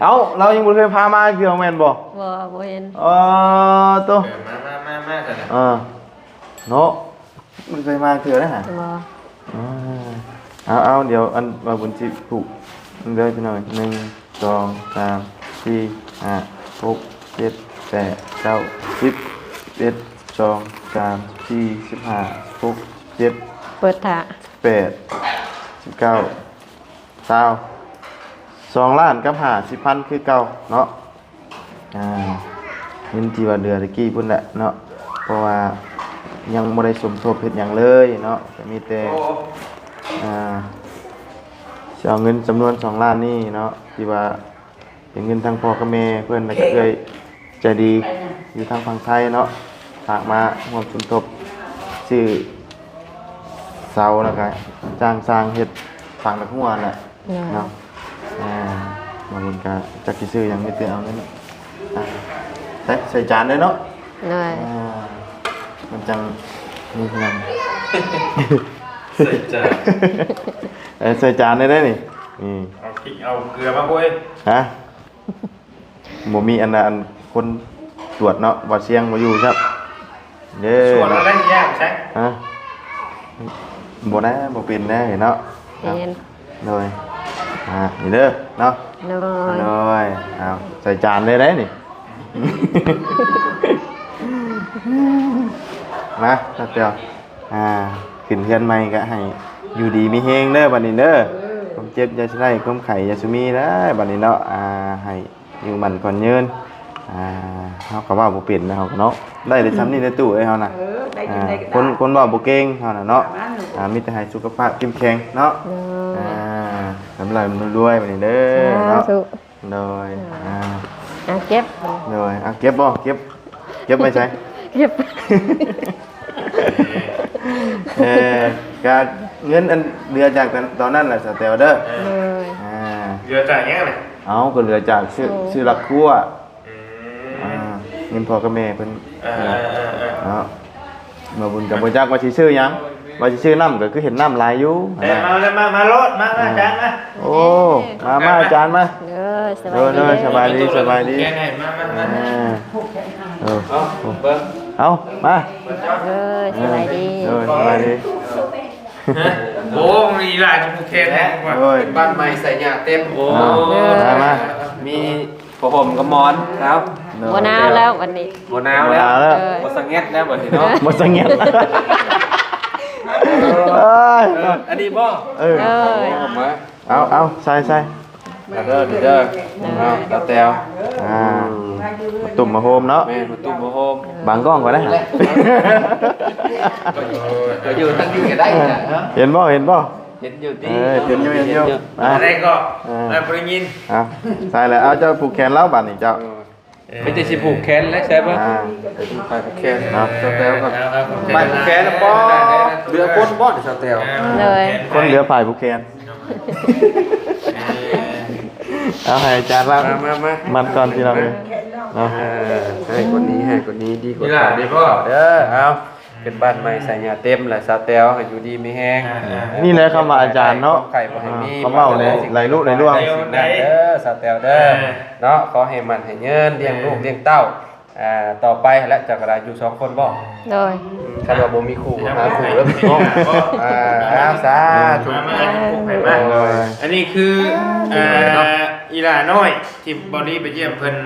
ເອົ້າ ລາວຍັງບໍ່ເຄີຍພາມາເທື່ອແມ່ນບໍ່? ບໍ່ ບໍ່ເຫັນ. ອໍ ໂຕ ເອີ ມາ ມາ ມາ ມາຊັ້ນນະ. ອ່າ ເນາະ ບໍ່ເຄີຍມາເທື່ອເດ້ຫາ. ບໍ່. ອ່າ ເອົາໆ ດຽວອັນວ່າບຸນຊິຜູກເດີພີ່ນ້ອງ. ໜຶ່ງ ສອງ ສາມ ສີ່ ຫ້າ ຫົກ ເຈັດ ແປດ ເກົ້າ ສິບ ສິບເອັດ ສອງ ສາມ ສີ່ ສິບຫ້າ ສິບຫົກ ສິບເຈັດ ເປີດຖ້າ ສິບແປດ ສິບເກົ້າ ຊາວ ສອງລ້ານກັບຫ້າສິບພັນຄືເກົ່າເນາະ. ອ່າ ເງິນທີ່ວ່າເຫຼືອແຕ່ກີ້ພຸ້ນແຫຼະເນາະ ເພາະວ່າຍັງບໍ່ໄດ້ສົມທົບເຮັດຫຍັງເລີຍເນາະ ກໍມີແຕ່ ອ່າ ຊິເອົາເງິນຈຳນວນສອງລ້ານນີ້ເນາະ ທີ່ວ່າເປັນເງິນທາງພໍ່ກັບແມ່ເພິ່ນ ແລ້ວກໍເອື້ອຍໃຈດີຢູ່ທາງຝັ່ງໄທເນາະ ຝາກມາຮ່ວມສົມທົບຊື້ເສົາ ແລ້ວກໍຈ້າງຊ່າງເຮັດຝັງດອກຫົວແຫຼະ ໂດຍ ເນາະ ອ່າ ມາບຸນກະຈັກຊິຊື້ຫຍັງ ມີແຕ່ເອົາເງິນ ອ່າ ໃສ່ ໃສ່ຈານເດ້ເນາະ ໂດຍ ອ່າ ມັນຈັ່ງມີຫຍັງ ໃສ່ຈານ ເອີ ໃສ່ຈານໄດ້ເດ້ນີ້ ນີ້ ເອົາພິກເອົາເກືອມາໂອ້ຍ ຮະ ບໍ່ມີອັນນ່າ ອັນຄົນຕວດເນາະ ບ່າວຊຽງບໍ່ຢູ່ຊ້ຳ ເດ້ ສວນເອົາແລ້ວຍາກໃສ ຮະ ບໍ່ນະ ບໍ່ເປັນນະເນາະ ເປັນ ໂດຍ ອ່າ ນີ້ເດີເນາະ ໂດຍ ໂດຍ ເອົາໃສ່ຈານເລີຍໄດ໋ນີ້ ມາ ສາວແຕວ ອ່າ ຂຶ້ນເຮືອນໃໝ່ກໍໃຫ້ຢູ່ດີມີແຮງເດີບັດນີ້ເດີ ຄວາມເຈັບຢ່າຊິໄດ້ ຄວາມໄຂ້ຢ່າຊິມີເດີບັດນີ້ເນາະ ອ່າ ໃຫ້ ຢູ່ໝັ້ນຂວັນຍືນ ອ່າ ເຮົາກໍເວົ້າບໍ່ເປັນນະ ເຮົາກໍເນາະ ໄດ້ແຕ່ຊ່ຳນີ້ແຫຼະຕູ້ເອີຍ ເຮົານະ ເອີ ໄດ້ຈັ່ງໃດກໍໄດ້ ອ່າ ຄົນ ຄົນເວົ້າບໍ່ເກັ່ງເຮົານະເນາະ ປະມານນັ້ນ ອ່າ ມີແຕ່ໃຫ້ສຸຂະພາບເຂັ້ມແຂງເນາະ ໂດຍ ອ່າ ລ່ຳໆລວຍໆ ບັດນີ້ເດີເນາະ ສາທຸ ໂດຍ ອ່າ ອ່າ ເກັບ ໂດຍ ອ່າ ເກັບບໍ່ ເກັບ ເກັບໄວ້ໃສ ເກັບ ເອີ ກະເງິນອັນເຫຼືອຈາກຕອນນັ້ນລະ ສາວແຕວເດີ ໂດຍ ອ່າ ເຫຼືອຈາກຫຍັງນະ ເອົາ ກໍເຫຼືອຈາກຊື້ ໂອ້ ຊື້ລັກຄົວ ອືມ ອ່າ ເງິນພໍ່ກັບແມ່ເພິ່ນ ເອີ ເອີ ເອີ ເນາະ ມາບຸນກໍບໍ່ຈັກວ່າຊິຊື້ຫຍັງ ວ່າຊິຊື້ນ້ຳ ກໍຄືເຫັນນ້ຳຫຼາຍຢູ່ ເອີ ມາ ມາ ມາໂລດ ມາ ມາ ອ່າ ອາຈານມາ ໂອ້ ມາ ມາ ອາຈານມາ ເດີ ສະບາຍດີ ໂດຍ ເດີ ສະບາຍດີ ສະບາຍດີ ແກະໃຫ້ ມາ ມາ ມາ ອ່າ ເອີ ເອົາ ເບິ່ງ ເອົາ ມາ ເດີ ສະບາຍດີ ເອີ ສະບາຍດີ ຮະ ໂອ້ ມີຫຼາຍຜູ້ແຂນແທ້ ໂອ້ຍ ເປັນບ້ານໃໝ່ໃສ່ຫຍ້າເຕັມ ໂອ້ ອ່າ ມາ ມາ ມີ ຜ້າຫົ່ມກັບໝອນ ເອົາ ໂດຍ ບໍ່ໜາວແລ້ວບັດນີ້ ບໍ່ໜາວແລ້ວ ບໍ່ໜາວແລ້ວ ເອີ ບໍ່ສະແຫງດແລ້ວບັດນີ້ເນາະ ບໍ່ສະແຫງດ ເອີຍ ເອີ ອັນນີ້ບໍ່ ເອີ ເອີ ເອົາ ເອົາ ໃສ່ ໃສ່ ເດີ ເດີ ເອົາ ຕາແຕວ ອ່າ ອືມ ມາຕຸ້ມມາໂຮມເນາະ ແມ່ນ ມາຕຸ້ມມາໂຮມ ບັງກ້ອງກ່ອນເດ້ ກໍຢູ່ທາງນີ້ກໍໄດ້ນະ ເຫັນບໍ່ ເຫັນບໍ່? ເຫັນຢູ່ຕິ ເອີ ເຫັນຢູ່ ເຫັນຢູ່ ເຫັນຢູ່ ອ່າ ໄດ້ກໍ ເອີ ໄດ້ບໍ່ໄດ້ຍິນ ອ່າ ໃສ່ແລ້ວ ເອົາ ເຈົ້າຜູກແຂນລາວບາດນີ້ເຈົ້າ ເອີ ມີແຕ່ຊິຜູກແຂນແລ້ວ ໃສ່ເບິ່ງ ອ່າ ຜູກແຂນເນາະ ເອີ ເຈົ້າແຕ້ວກໍ ເອົາ ເອົາ ຜູກແຂນ ໄປຜູກແຂນແລ້ວບໍ່ ເຫຼືອຄົນບໍ່ ເຈົ້າແຕ້ວ ເອີ ໂດຍ ຄົນເຫຼືອຜູກແຂນ ເອີ ເອົາ ໃຫ້ອາຈານລາວ ມາ ມາ ມາ ມັດກ່ອນ ພີ່ນ້ອງເອີຍ ເນາະ ເອີ ໃຫ້ຄົນນີ້ ໃຫ້ຄົນນີ້ ດີກວ່າເດີ ເອົາ ຂຶ້ນບ້ານໃໝ່ໃສ່ຫຍ້າເຕັມແຫຼະ ສາວແຕວ ໃຫ້ຢູ່ດີມີແຮງ ອ່າ ນີ້ແຫຼະຄຳວ່າອາຈານເນາະ ຄວາມໄຂ້ບໍ່ໃຫ້ມີ ຄວາມເວົ້ານີ້ໄຫຼລຸໄຫຼລວງ ເດີ ສາວແຕວເດີ ອ່າ ເນາະ ຂໍໃຫ້ໝັ້ນໃຫ້ຍືນ ລ້ຽງລູກລ້ຽງເຕົ້າ ອ່າ ຕໍ່ໄປຫັ້ນແຫຼະ ເຈົ້າກໍໄດ້ຢູ່ສອງຄົນບໍ່? ໂດຍ ຄັນວ່າບໍ່ມີຄູ່ກໍຫາຄູ່ເດີ ອ່າ ສາທຸ ມາ ມາ ມາ ໂດຍ ອັນນີ້ຄື ອ່າ ອີ່ຫຼ້ານ້ອຍທີ່ບໍ່ລີໄປຢ້ຽມເພິ່ນ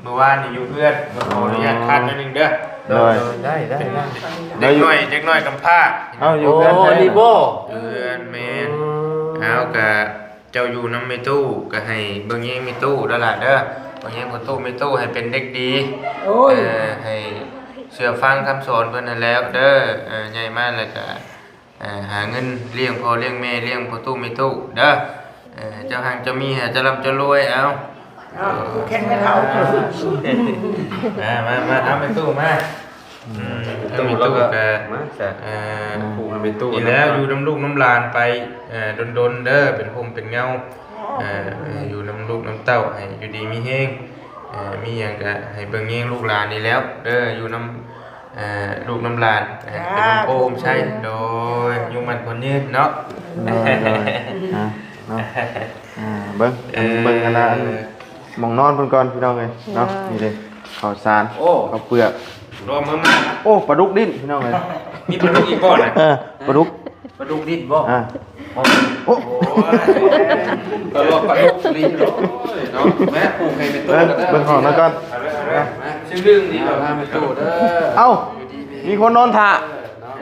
ມື້ວານນີ້ຢູ່ເຮືອນ ຂໍອະນຸຍາດຄັດໜ້ອຍໜຶ່ງເດີ ໂດຍ ໂດຍ ໄດ້ ໄດ້ ໄດ້ ເດັກນ້ອຍ ເດັກນ້ອຍກຳພ້າ ເອົາ ຢູ່ເຮືອນ ໂອ້ ນີ້ບໍ່? ເຮືອນ ແມ່ນ ເອົາ ກະເຈົ້າຢູ່ນຳແມ່ຕູ້ ກະໃຫ້ເບິ່ງແຍງແມ່ຕູ້ເດີຫຼານເດີ ເບິ່ງແຍງພໍ່ຕູ້ແມ່ຕູ້ໃຫ້ເປັນເດັກດີ ໂອ້ຍ ເອີ ໃຫ້ເຊື່ອຟັງຄຳສອນເພິ່ນຫັ້ນແຫຼະເດີ ເອີ ໃຫຍ່ມາແລ້ວກະ ອ່າ ຫາເງິນລ້ຽງພໍ່ລ້ຽງແມ່ ລ້ຽງພໍ່ຕູ້ແມ່ຕູ້ເດີ ເອີ ເຈົ້າຮັ່ງເຈົ້າມີ ໃຫ້ເຈົ້າລ່ຳເຈົ້າລວຍ ເອົາ ເອົາ ຜູກແຂນແມ່ເຖົ້າ ມາ ມາ ມາ ເອົາແມ່ຕູ້ມາ ອືມ ແມ່ຕູ້ກໍ ມາ ເອີ ຜູກໃຫ້ແມ່ຕູ້ ນີ້ແຫຼະ ນຳ ຢູ່ນຳລູກນຳຫຼານໄປ ເອີ ດົນໆເດີ ເປັນຮົ່ມເປັນເງົາ ເອີ ຢູ່ນຳລູກນຳເຕົ້າ ໃຫ້ຢູ່ດີມີແຮງ ເອີ ມີຫຍັງກໍໃຫ້ເບິ່ງແຍງລູກຫຼານນີ້ແຫຼະເດີ ຢູ່ນຳ ເອີ ລູກນຳຫຼານ ເອີ ເປັນຮົ່ມໂພຮົ່ມໄຊ ໂດຍ ອາຍຸໝັ້ນຂວັນຍືນເນາະ ໂດຍ ໂດຍ ອ່າ ເນາະ ອ່າ ເບິ່ງ ເອີ ເບິ່ງອັນນ່າ ອັນໝ່ອງນອນເພິ່ນກ່ອນ ພີ່ນ້ອງເອີຍເນາະ ເອີ ນີ້ເດ້ ເຂົ້າສານ ໂອ້ ເຂົ້າເປືອກ ລອງເບິ່ງມາ ໂອ້ ປາດຸກດີ້ນ ພີ່ນ້ອງເອີຍ ມີປາດຸກອີກບໍ່ນະ? ເອີ ປາດຸກ ປາດຸກດີ້ນບໍ່? ອ່າ ໂອ້ ໂອ້ຍ ຕະຫຼອກປາດຸກດີ້ນເນາະ ແມ່ປູກໃຫ້ແມ່ຕູ້ ເບິ່ງ ເບິ່ງຫ້ອງນັ້ນກ່ອນ ເອົາເລີຍ ເອົາເລີຍ ມາ ຊື່ເລື່ອງນີ້ກໍພາແມ່ຕູ້ເດີ ເອົ້າ ຢູ່ດີມີແຮງ ມີຄົນນອນຖ້າ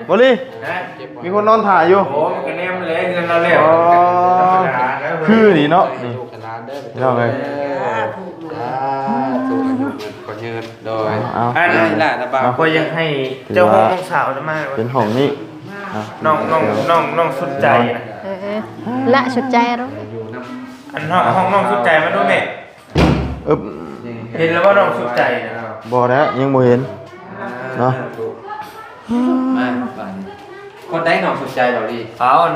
ບໍ່ລີ ຮະ ມີຄົນນອນຖ້າຢູ່ ໂອ້ ມັນກໍແນມແລະເຮືອນລາວແລ້ວ ອໍ ຄືນີ້ເນາະ ນີ້ ໃຫ້ລູກໃຫ້ຫຼານເດີ ພີ່ນ້ອງເອີຍ ສາທຸ ສາທຸ ເງິນ ໂດຍ ເອົາ ອັນນັ້ນລະ ລະບາຍ ຂ້ອຍຢາກໃຫ້ເຈົ້າຂອງນ້ອງສາວນະມາ ເປັນຫ້ອງນີ້ ນ້ອງ ນ້ອງ ນ້ອງ ນ້ອງສຸດໃຈນະ ເອີ ລະສຸດໃຈເນາະ ອັນຫ້ອງ ຫ້ອງນ້ອງສຸດໃຈມາດູແມ່ ເອີ ເຫັນແລ້ວບໍ່ນ້ອງສຸດໃຈນະ? ບໍ່ແລ້ວ ຍັງບໍ່ເຫັນເນາະ ມາບາດນີ້ ຄົນໃດນ້ອງສຸດໃຈເວົ້າດີ ເອົາ ອັນ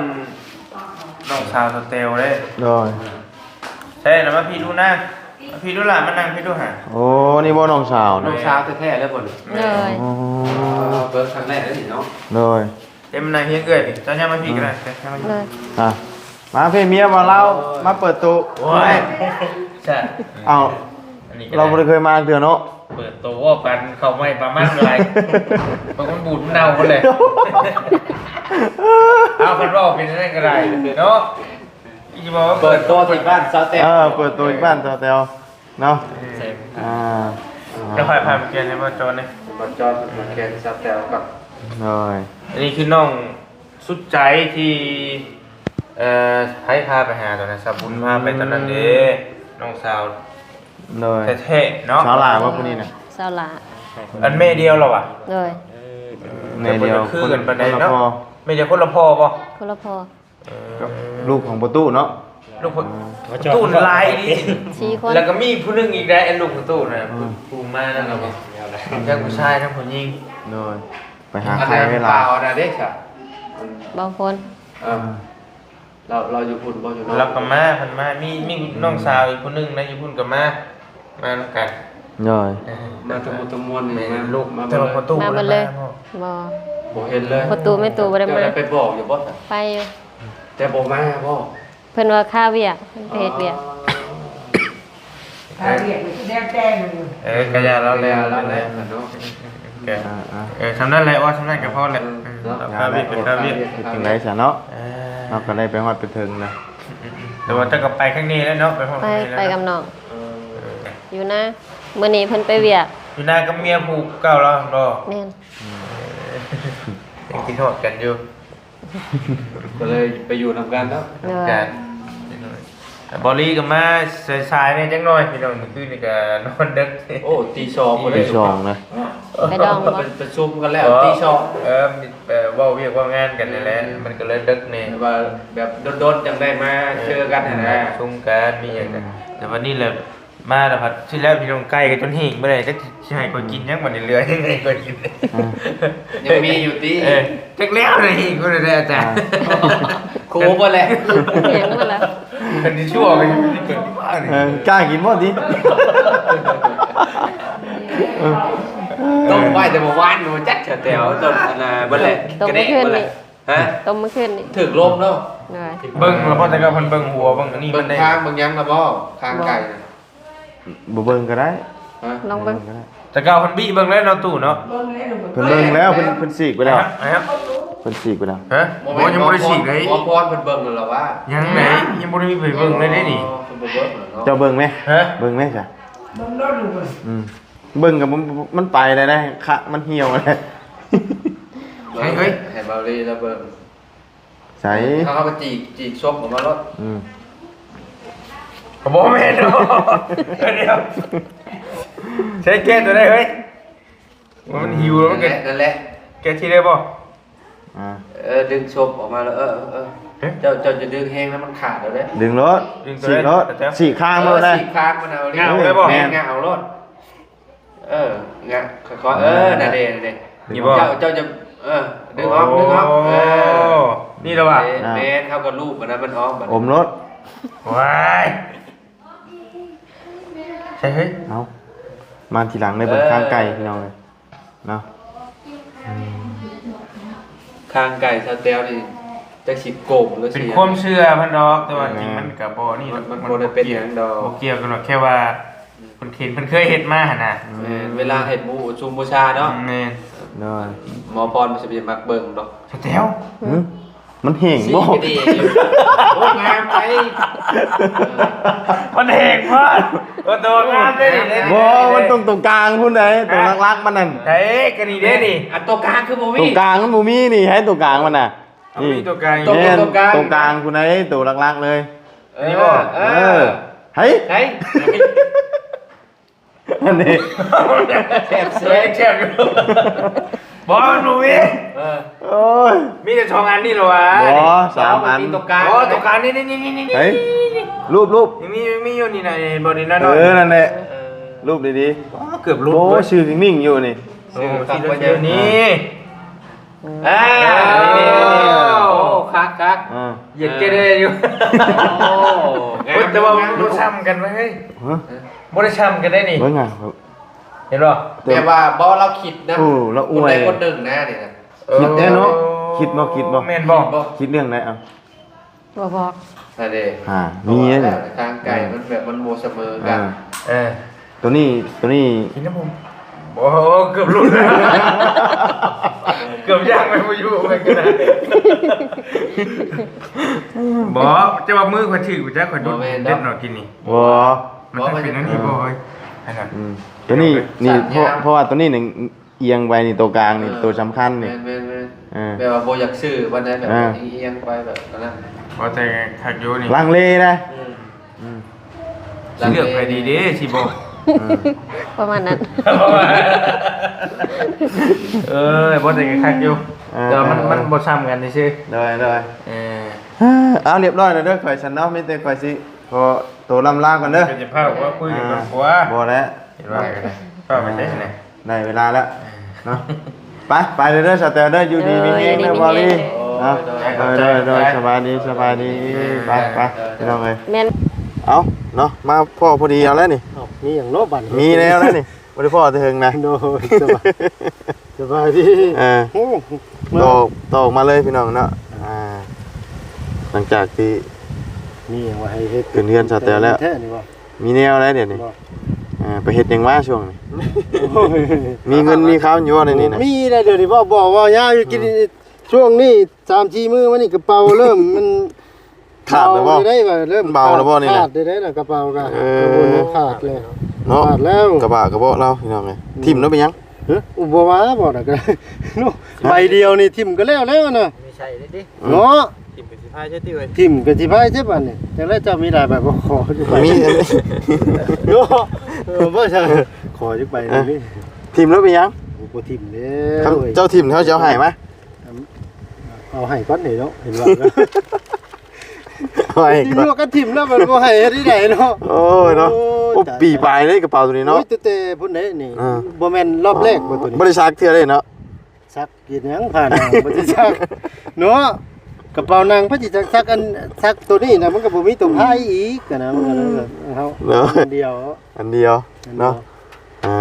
ນ້ອງສາວສະແຕວເດ້ ໂດຍ ໃຊ່ລະ ມາພີ້ດູນາ ມາພີ້ດູຫຼ້າ ມານັ່ງພີ້ດູຫາ ໂອ້ ນີ້ບໍ່ນ້ອງສາວນະ ນ້ອງສາວແທ້ໆເລີຍບໍ່ນີ້ ໂດຍ ໂອ້ ເບິ່ງຄັ້ງແລກເລີຍນີ້ເນາະ ໂດຍ ເອີ ມານັ່ງຮຽງເອື້ອຍພີ້ ເຈົ້າຍ່າງມາພີ້ກໍໄດ້ ໂດຍ ອ່ະ ມາພີ້ ເມຍບໍ່ລາວ ໂອ້ຍ ມາເປີດຕູ້ ໂອ້ຍ ເອົ້າ ອັນນີ້ກໍໄດ້ ລາວບໍ່ໄດ້ເຄີຍມາເທື່ອເນາະ ເປີດໂຕເວົ້າກັນ ເຂົ້າໃໝ່ປາມັນກໍໄດ້ ເບິ່ງມັນບູດມັນເນົ່າໝົດແຫຼະ ເອົາ ຄັນເວົ້າເປັນຈັ່ງນັ້ນກໍໄດ້ເນາະ ຊິບອກວ່າເປີດໂຕທີ່ບ້ານສາວແຕວ ເອີ ເປີດໂຕທີ່ບ້ານສາວແຕວເນາະ ອ່າ ດຽວຂ້ອຍພາໄປປ່ຽນໃຫ້ບ່າວຈອນເດ້ ບ່າວຈອນມາປ່ຽນສາວແຕວກັບ ໂດຍ ອັນນີ້ຄືນ້ອງສຸດໃຈທີ່ ເອີ ໃຜພາໄປຫາຕອນນັ້ນ ສາວບຸນພາໄປຕອນນັ້ນເດ້ ອືມ ນ້ອງສາວ ໂດຍ ແທ້ໆເນາະ ສາວຫຼ້າບໍ່ຜູ້ນີ້ນະ? ສາວຫຼ້າ ອັນແມ່ດຽວລະຫວາ? ໂດຍ ແມ່ດຽວ ແຕ່ບໍ່ໄດ້ຄືກັນປານໃດເນາະ ຄົນລະພໍ່ ແມ່ດຽວຄົນລະພໍ່ບໍ່? ຄົນລະພໍ່ ເອີ ກັບລູກຂອງພໍ່ຕູ້ເນາະ ລູກພໍ່ຕູ້ຫຼາຍອີ່ຫຼີ ສີ່ຄົນ ແລ້ວກໍມີຜູ້ໜຶ່ງອີກໄດ໋ ອັນລູກພໍ່ຕູ້ນະ ອືມ ຜູ້ມານຳລະບໍ່ ທັງຜູ້ຊາຍທັງຜູ້ຍິງ ໂດຍ ໄປຫາໃຜເວລາ ອັນນັ້ນບ່າວນະເດ້ຊະ ບ່າວພົນ ເອີ ລາວ ລາວຢູ່ພຸ້ນບໍ່ ຢູ່ນອກ ລາວກໍມາ ເພິ່ນມາ ມີ ມີນ້ອງສາວອີກຜູ້ໜຶ່ງນະ ຢູ່ພຸ້ນກໍມາ ມານຳກັນ ໂດຍ ເອີ ມາທັງໝົດທັງມວນນີ້ ແມ່ນ ມາ ລູກ ມາ ແຕ່ວ່າພໍ່ຕູ້ ມາບໍ່ໄດ້ ບໍ່ ບໍ່ ບໍ່ເຫັນເລີຍ ພໍ່ຕູ້ແມ່ຕູ້ບໍ່ໄດ້ມາ ເຈົ້າໄດ້ໄປບອກຢູ່ບໍ່? ໄປຢູ່ ແຕ່ບໍ່ມາບໍ່? ເພິ່ນວ່າຄາວຽກ ເພິ່ນໄປເຮັດວຽກ ອໍ ຄາວຽກນີ້ແລ້ວແຕ່ໜຶ່ງ ເອີ ກະຢ່າລາວແລ້ວ ແລ້ວແຫຼະເນາະ ເອີ ອ່າໆ ເອີ ສ່ຳນັ້ນແຫຼະ ວ່າສ່ຳນັ້ນກໍພໍແຫຼະ ເອີ ເນາະ ເອີ ຄາວຽກ ຄາວຽກ ເຮັດຈັ່ງໃດຊະເນາະ ເອີ ເຮົາກໍໄດ້ໄປຮອດໄປເຖິງນະ ແຕ່ວ່າເຈົ້າກໍໄປຄັ້ງນີ້ແລ້ວເນາະ ໄປຮອດ ໄປ ໄປກັບນ້ອງ ເອີ ຢູ່ນາ ມື້ນີ້ເພິ່ນໄປວຽກ ຢູ່ນາກັບເມຍຜູ້ເກົ່າລາວບໍ່? ແມ່ນ ອືມ ຍັງຄິດຮອດກັນຢູ່ ກໍເລີຍໄປຢູ່ນຳກັນເນາະ ໂດຍ ກັນ ບ່າວລີກໍມາສາຍໆແດ່ຈັກໜ້ອຍ ພີ່ນ້ອງ ມື້ຄືນນີ້ກໍນອນດຶກ ໂອ້ ຕີສອງ ຕີສອງນະ ໄປດອງບໍ່? ໄປປະຊຸມກັນແລ້ວ ອໍ ຕີສອງ ເອີ ມີ ເອີ ເວົ້າວຽກເວົ້າງານກັນນັ້ນແຫຼະ ອືມ ມັນກໍເລີຍດຶກແດ່ ແບບວ່າແບບດົນໆຈັ່ງໄດ້ມາເຈີກັນຫັ້ນນະ ປະຊຸມກັນ ມີຫຍັງກັນ ອືມ ແຕ່ວັນນີ້ແຫຼະ ມາແລ້ວພັດ ຊິແລ້ວພີ່ນ້ອງ ໄກ່ກໍຈົນຫິວບໍ່ໄດ້ ຈັກຊິໃຫ້ຂ້ອຍກິນຫຍັງບັດນີ້ ເຫຼືອຫຍັງໃຫ້ຂ້ອຍກິນ ອ່າ ຍັງມີຢູ່ຕິ ເອີ ຈັກແລ້ວນະຫິວບໍ່ໄດ້ອາຈານ ອ່າ ໂຄບໍ່ແຫຼະ ຫຍັງບໍ່ລະ ຄັນຊິຊົ່ວກໍຍັງບໍ່ໄດ້ເປີດ ເອີ ກ້າກິນບໍ່ຕິ ຕົ້ມໄວ້ແຕ່ເມື່ອວານ ບໍ່ຈັກແຖວ ຕົ້ມອັນນ່າບໍ່ແຫຼະ ຕົ້ມມື້ຄືນນີ້ ຮະ ຕົ້ມມື້ຄືນນີ້ ຖືກລົມເນາະ ໂດຍ ເບິ່ງແລ້ວບໍ່ ແຕ່ກໍເພິ່ນເບິ່ງຫົວ ເບິ່ງອັນນີ້ ເບິ່ງ ມັນໄດ້ ຄາງເບິ່ງຫຍັງລະບໍ່ ຄາງໄກ່ນະ ບໍ່ເບິ່ງກໍໄດ້ ຮະ ລອງເບິ່ງ ບໍ່ເບິ່ງກໍໄດ້ ແຕ່ເກົ່າເພິ່ນບິເບິ່ງແລ້ວເນາະຕູ້ເນາະ ເບິ່ງແລ້ວ ເພິ່ນເບິ່ງແລ້ວ ເພິ່ນ ເພິ່ນສີກໄປແລ້ວ ໄປຫາ ໄປຫາ ເພິ່ນສີກໄປແລ້ວ ຮະ ບໍ່ແມ່ນ ບໍ່ ຍັງບໍ່ໄດ້ສີກເລີຍ ໝໍພອນເພິ່ນເບິ່ງແລ້ວລະວ່າ ຍັງໃດ ຍັງບໍ່ໄດ້ມີໃຜເບິ່ງເລີຍເດ້ນີ້ ອໍ ເພິ່ນບໍ່ເບິ່ງແລ້ວເນາະ ເຈົ້າເບິ່ງແມ ຮະ ເບິ່ງແມຊະ ເບິ່ງໂລດລູກເອີຍ ອືມ ເບິ່ງກໍ ມັນ ມັນໄປແລ້ວນະ ຂະ ມັນຫ່ຽວແລ້ວ ໃຫ້ ເຮີ້ຍ ໃຫ້ເບົາລີລາວເບິ່ງ ໃສ ເຮົາກໍຈີກ ຈີກສົບອອກມາໂລດ ອືມ ບໍ່ແມ່ນດອກ ດຽວ ໃຊ້ແກະຕົວໃດເຮີ້ຍ ມັນຫິວແລ້ວ ມັນແກະ ນັ້ນແຫຼະ ແກະທີ່ໄດ້ບໍ່ ອ່າ ເອີ ດຶງສົບອອກມາແລ້ວ ເອີ ເອີ ເອີ ເຈົ້າ ເຈົ້າຈະດຶງແຮງນະ ມັນຂາດແລ້ວເດ້ ດຶງໂລດ ດຶງຕົວໃດ ສີກໂລດ ແຕ່ ສີກຄາງໂລດ ເອີ ໄດ້ ສີກຄາງມັນເອົາ ງາມໄດ້ບໍ່ ແມ່ນ ງາມເອົາໂລດ ເອີ ງະ ຄ່ອຍໆ ເອີ ນັ້ນເດ້ ນັ້ນເດ້ ນີ້ບໍ່ ເຈົ້າ ເຈົ້າຈະ ເອີ ດຶງອອກ ໂອ້ ດຶງອອກ ເອີ ນີ້ລະຫວາ ເອີ ອ່າ ແມ່ນ ເຮົາກໍລູບມັນນະ ມັນອອກ ໂອມໂລດ ວ້າຍ ໃສ່ເຮີ້ຍ ເອົາ ມາທີຫຼັງໄດ້ເບິ່ງ ເອີ ຄາງໄກ່ ພີ່ນ້ອງເອີຍ ເນາະ ຄາງໄກ່ສາວແຕວນີ້ ຈັກຊິໂກງຫຼື ເປັນຄວາມເຊື່ອເພິ່ນດອກ ແຕ່ວ່າ ແມ່ນ ຈິງມັນກໍບໍ່ນີ້ດອກ ມັນ ມັນ ມັນບໍ່ໄດ້ເປັນຫຍັງດອກ ບໍ່ກ່ຽວກັນດອກ ແຄ່ວ່າ ເພິ່ນເຫັນ ເພິ່ນເຄີຍເຮັດມາຫັ້ນນະ ແມ່ນ ເວລາເຮັດບູ ຊຸມບູຊາເນາະ ແມ່ນ ໂດຍ ໝໍພອນມັນຊິໄປມັກເບິ່ງດອກ ສາວແຕວ ຫື ມັນແຮງບໍ່ ສີກະດີຢູ່ ໂອ້ ງາມໄປ ມັນແຮງໂພດ ໂອ້ ໂຕງາມເດ້ນີ້ ບໍ່ ມັນຕ້ອງໂຕກາງພຸ້ນໃດ ໂຕຫຼັກໆມັນນັ້ນ ໃດ ກະນີ້ເດ້ນີ້ ອັນໂຕກາງຄືບໍ່ມີ ໂຕກາງມັນບໍ່ມີນີ້ ໃຫ້ໂຕກາງມັນນະ ນີ້ ໂຕກາງ ແມ່ນ ໂຕກາງ ໂຕກາງພຸ້ນໃດ ໂຕຫຼັກໆເລີຍ ເອີ ນີ້ບໍ່ ເອີ ເອີ ໃຫ້ ໃຫ້ ອັນນີ້ ແຊບເສີຍ ແຊບຢູ່ ບໍ່ ມັນບໍ່ມີ ເອີ ໂອ້ຍ ມີແຕ່ສອງອັນນີ້ແຫຼະຫວາ ບໍ່ ສາມອັນ ໂຕກາງ ອໍ ໂຕກາງ ນີ້ໆໆໆ ເຮີ້ຍ ຮູບໆ ມີ ມີຢູ່ນີ້ນະ ເຫັນບໍ່ນີ້ນະ ເອີ ນັ້ນແຫຼະ ເອີ ຮູບດີໆ ອໍ ເກືອບຫຼຸດ ໂອ້ ເວີຍ ຊື່ນິ່ງໆຢູ່ນີ້ ໂອ້ ຊື່ຄັກເວີຍ ນີ້ ອືມ ອ້າວ ໂອ້ ຄັກໆ ອ່າ ຢາກຈະໄດ້ຢູ່ ໂອ້ ໂອ້ຍ ແຕ່ວ່າມັນບໍ່ຊ້ຳກັນເວີຍ ຮະ ບໍ່ໄດ້ຊ້ຳກັນໄດ໋ນີ້ ເບິ່ງອ່ະ ເຫັນບໍ່ ແບບວ່າບໍ່ ລາວຄິດນຳ ໂອ້ ລາວອວຍ ຄົນໃດຄົນໜຶ່ງນະນີ້ນະ ເອີ ຄິດແທ້ເນາະ ຄິດບໍ່ ຄິດບໍ່ ແມ່ນບໍ່ ຄິດເລື່ອງໃດ ເອົາ ບໍ່ບອກ ອັນນີ້ ຫາ ມີເດ້ ທາງໄກ ອືມ ມັນແບບມັນບໍ່ສະເໝີກັນ ອ່າ ເອີ ໂຕນີ້ ໂຕນີ້ ກິນນຳຜົມ ໂອ້ ເກືອບຫຼຸດ ເກືອບຍ່າງໄປບໍ່ຢູ່ເໝືອນກັນນະ ບໍ່ ຈະວ່າມືຂ້ອຍຖືກບໍ່ຈັກ ຂ້ອຍດຸດ ບໍ່ແມ່ນດອກ ເດັດເນາະ ກິນນີ້ ບໍ່ ມັນຕ້ອງເປັນອັນນີ້ບໍ່ເຮີ້ຍ ອັນນັ້ນ ອືມ ໂຕນີ້ ນີ້ ເພາະ ເພາະວ່າໂຕນີ້ນີ້ ອຽງໄປນີ້ ໂຕກາງນີ້ ເອີ ໂຕສຳຄັນນີ້ ແມ່ນໆໆ ເອີ ແບບວ່າບໍ່ຢາກຊື້ປານໃດ ແບບ ເອີ ອຽງໄປແບບນັ້ນ ພໍແຕ່ຄັກຢູ່ນີ້ ລັງເລນະ ອືມ ອືມ ຊິເລືອກໃຜດີເດ້ ຊິບອກ ເອີ ປະມານນັ້ນ ເອີ ພໍແຕ່ຄັກຢູ່ ເອີ ແຕ່ວ່າມັນ ເອີ ມັນບໍ່ຊ້ຳກັນຊື່ໆ ໂດຍ ໂດຍ ເອີ ເອົາ ລຽບຮ້ອຍແລ້ວເດີ ຂ້ອຍຊັ້ນເນາະ ມີແຕ່ຂ້ອຍຊິຂໍໂຕລ່ຳລາກ່ອນເດີ ກໍຈະພາວ່າຄຸຍກັນກ່ອນ ອ່າ ບໍ່ແລ້ວ ເຫັນວ່າກໍໄດ້ ເຂົ້າໄປໃຊ້ແດ່ ໄດ້ເວລາແລ້ວເນາະ ໄປ ໄປເດີ ສາວແຕວເດີ ຢູ່ດີມີແຮງເດີ ເອີ ຢູ່ດີມີແຮງ ບອລລີ ເນາະ ໂດຍ ໂດຍ ໂດຍ ສະບາຍດີ ສະບາຍດີ ເອີ ໄປ ໄປ ພີ່ນ້ອງເອີຍ ແມ່ນ ເອົາເນາະ ມາພໍ້ພໍດີເອົາແລ້ວນີ້ ເອົ້າ ມີຫຍັງເນາະບັດນີ້ ມີແນວແລ້ວນີ້ ບໍ່ໄດ້ພໍ້ແຕ່ເຫິງນະ ໂດຍ ສະບາຍ ສະບາຍດີ ເອີ ໂອ້ ຕອກ ຕອກມາເລີຍພີ່ນ້ອງເນາະ ອ່າ ຫຼັງຈາກທີ່ ມີຫຍັງວ່າໃຫ້ເຮັດ ຂຶ້ນເຮືອນສາວແຕວແລ້ວ ແທ້ນີ້ບໍ່ ມີແນວໃດດຽວນີ້ ບໍ່ ເອີ ໄປເຮັດຫຍັງມາຊ່ວງນີ້ ໂອ້ຍ ມີເງິນມີຄຳຢູ່ບໍ່ໃນນີ້ນະ ມີແລ້ວດຽວນີ້ ບໍ່ ບໍ່ ເວົ້າຍາວຢູ່ ອືມ ກິນ ຊ່ວງນີ້ສາມສີ່ມື້ມານີ້ກະເປົາເລີ່ມມັນຂາດແລ້ວບໍ່ ເບົາແລ້ວບໍ່ ເລີ່ມເບົາແລ້ວບໍ່ນີ້ນະ ຂາດໄດ້ລະກະເປົາກະ ເອີ ຂາດແລ້ວເນາະ ຂາດແລ້ວ ກະບະກະເບາະລາວພີ່ນ້ອງເອີຍ ອືມ ຖິ້ມແລ້ວເປັນຫຍັງ ເອີ ບໍ່ວ່າບໍ່ດອກ ໂອ້ ໃບດຽວນີ້ຖິ້ມກະແລ້ວແລ້ວນະ ມີໃຊ້ເດ້ຕິ ເນາະ ຖິ້ມກໍຊິພາຍໃຊ້ຕິເອີຍ ຖິ້ມກໍຊິພາຍໃຊ້ບັດນີ້ ຈັ່ງໃດເຈົ້າມີຫຼາຍໃບບໍ່ ຂໍຢູ່ໃບ ມີ ເນາະ ເອີ ບໍ່ໃຊ່ ຂໍຢູ່ໃບນີ້ ຖິ້ມແລ້ວເປັນຫຍັງ ໂອ້ ບໍ່ຖິ້ມແລ້ວ ເຈົ້າຖິ້ມເຂົາຊິເອົາໃຫ້ມາ ເອົາໃຫ້ກ່ອນເດເນາະ ເຫັນວ່າ ເອົາໃຫ້ກ່ອນ ຊິຍົກກັນຖິ້ມແລ້ວມັນບໍ່ໃຫ້ເຮັດໄດ້ເນາະ ໂອ້ຍເນາະ ໂອ້ຍ ໂອ້ ຕາຍ ປີປາຍເດ້ກະເປົາໂຕນີ້ເນາະ ໂອ້ຍ ແຕ່ ແຕ່ພຸ້ນເດ້ນີ້ ອ່າ ບໍ່ແມ່ນລອບແລກບໍ່ໂຕນີ້ ບໍ່ໄດ້ຊັກເທື່ອເດ້ເນາະ ຊັກເຮັດຫຍັງ ຜ້າໜັງບໍ່ໄດ້ຊັກເນາະ ກະເປົາໜັງ ໃຜຊິຊັກ ຊັກອັນ ຊັກໂຕນີ້ນະ ມັນກະບໍ່ມີໂຕພາຍອີກຫັ້ນນະ ມັນກະເຮົາ ເນາະ ອັນດຽວ ອັນດຽວເນາະ ອ່າ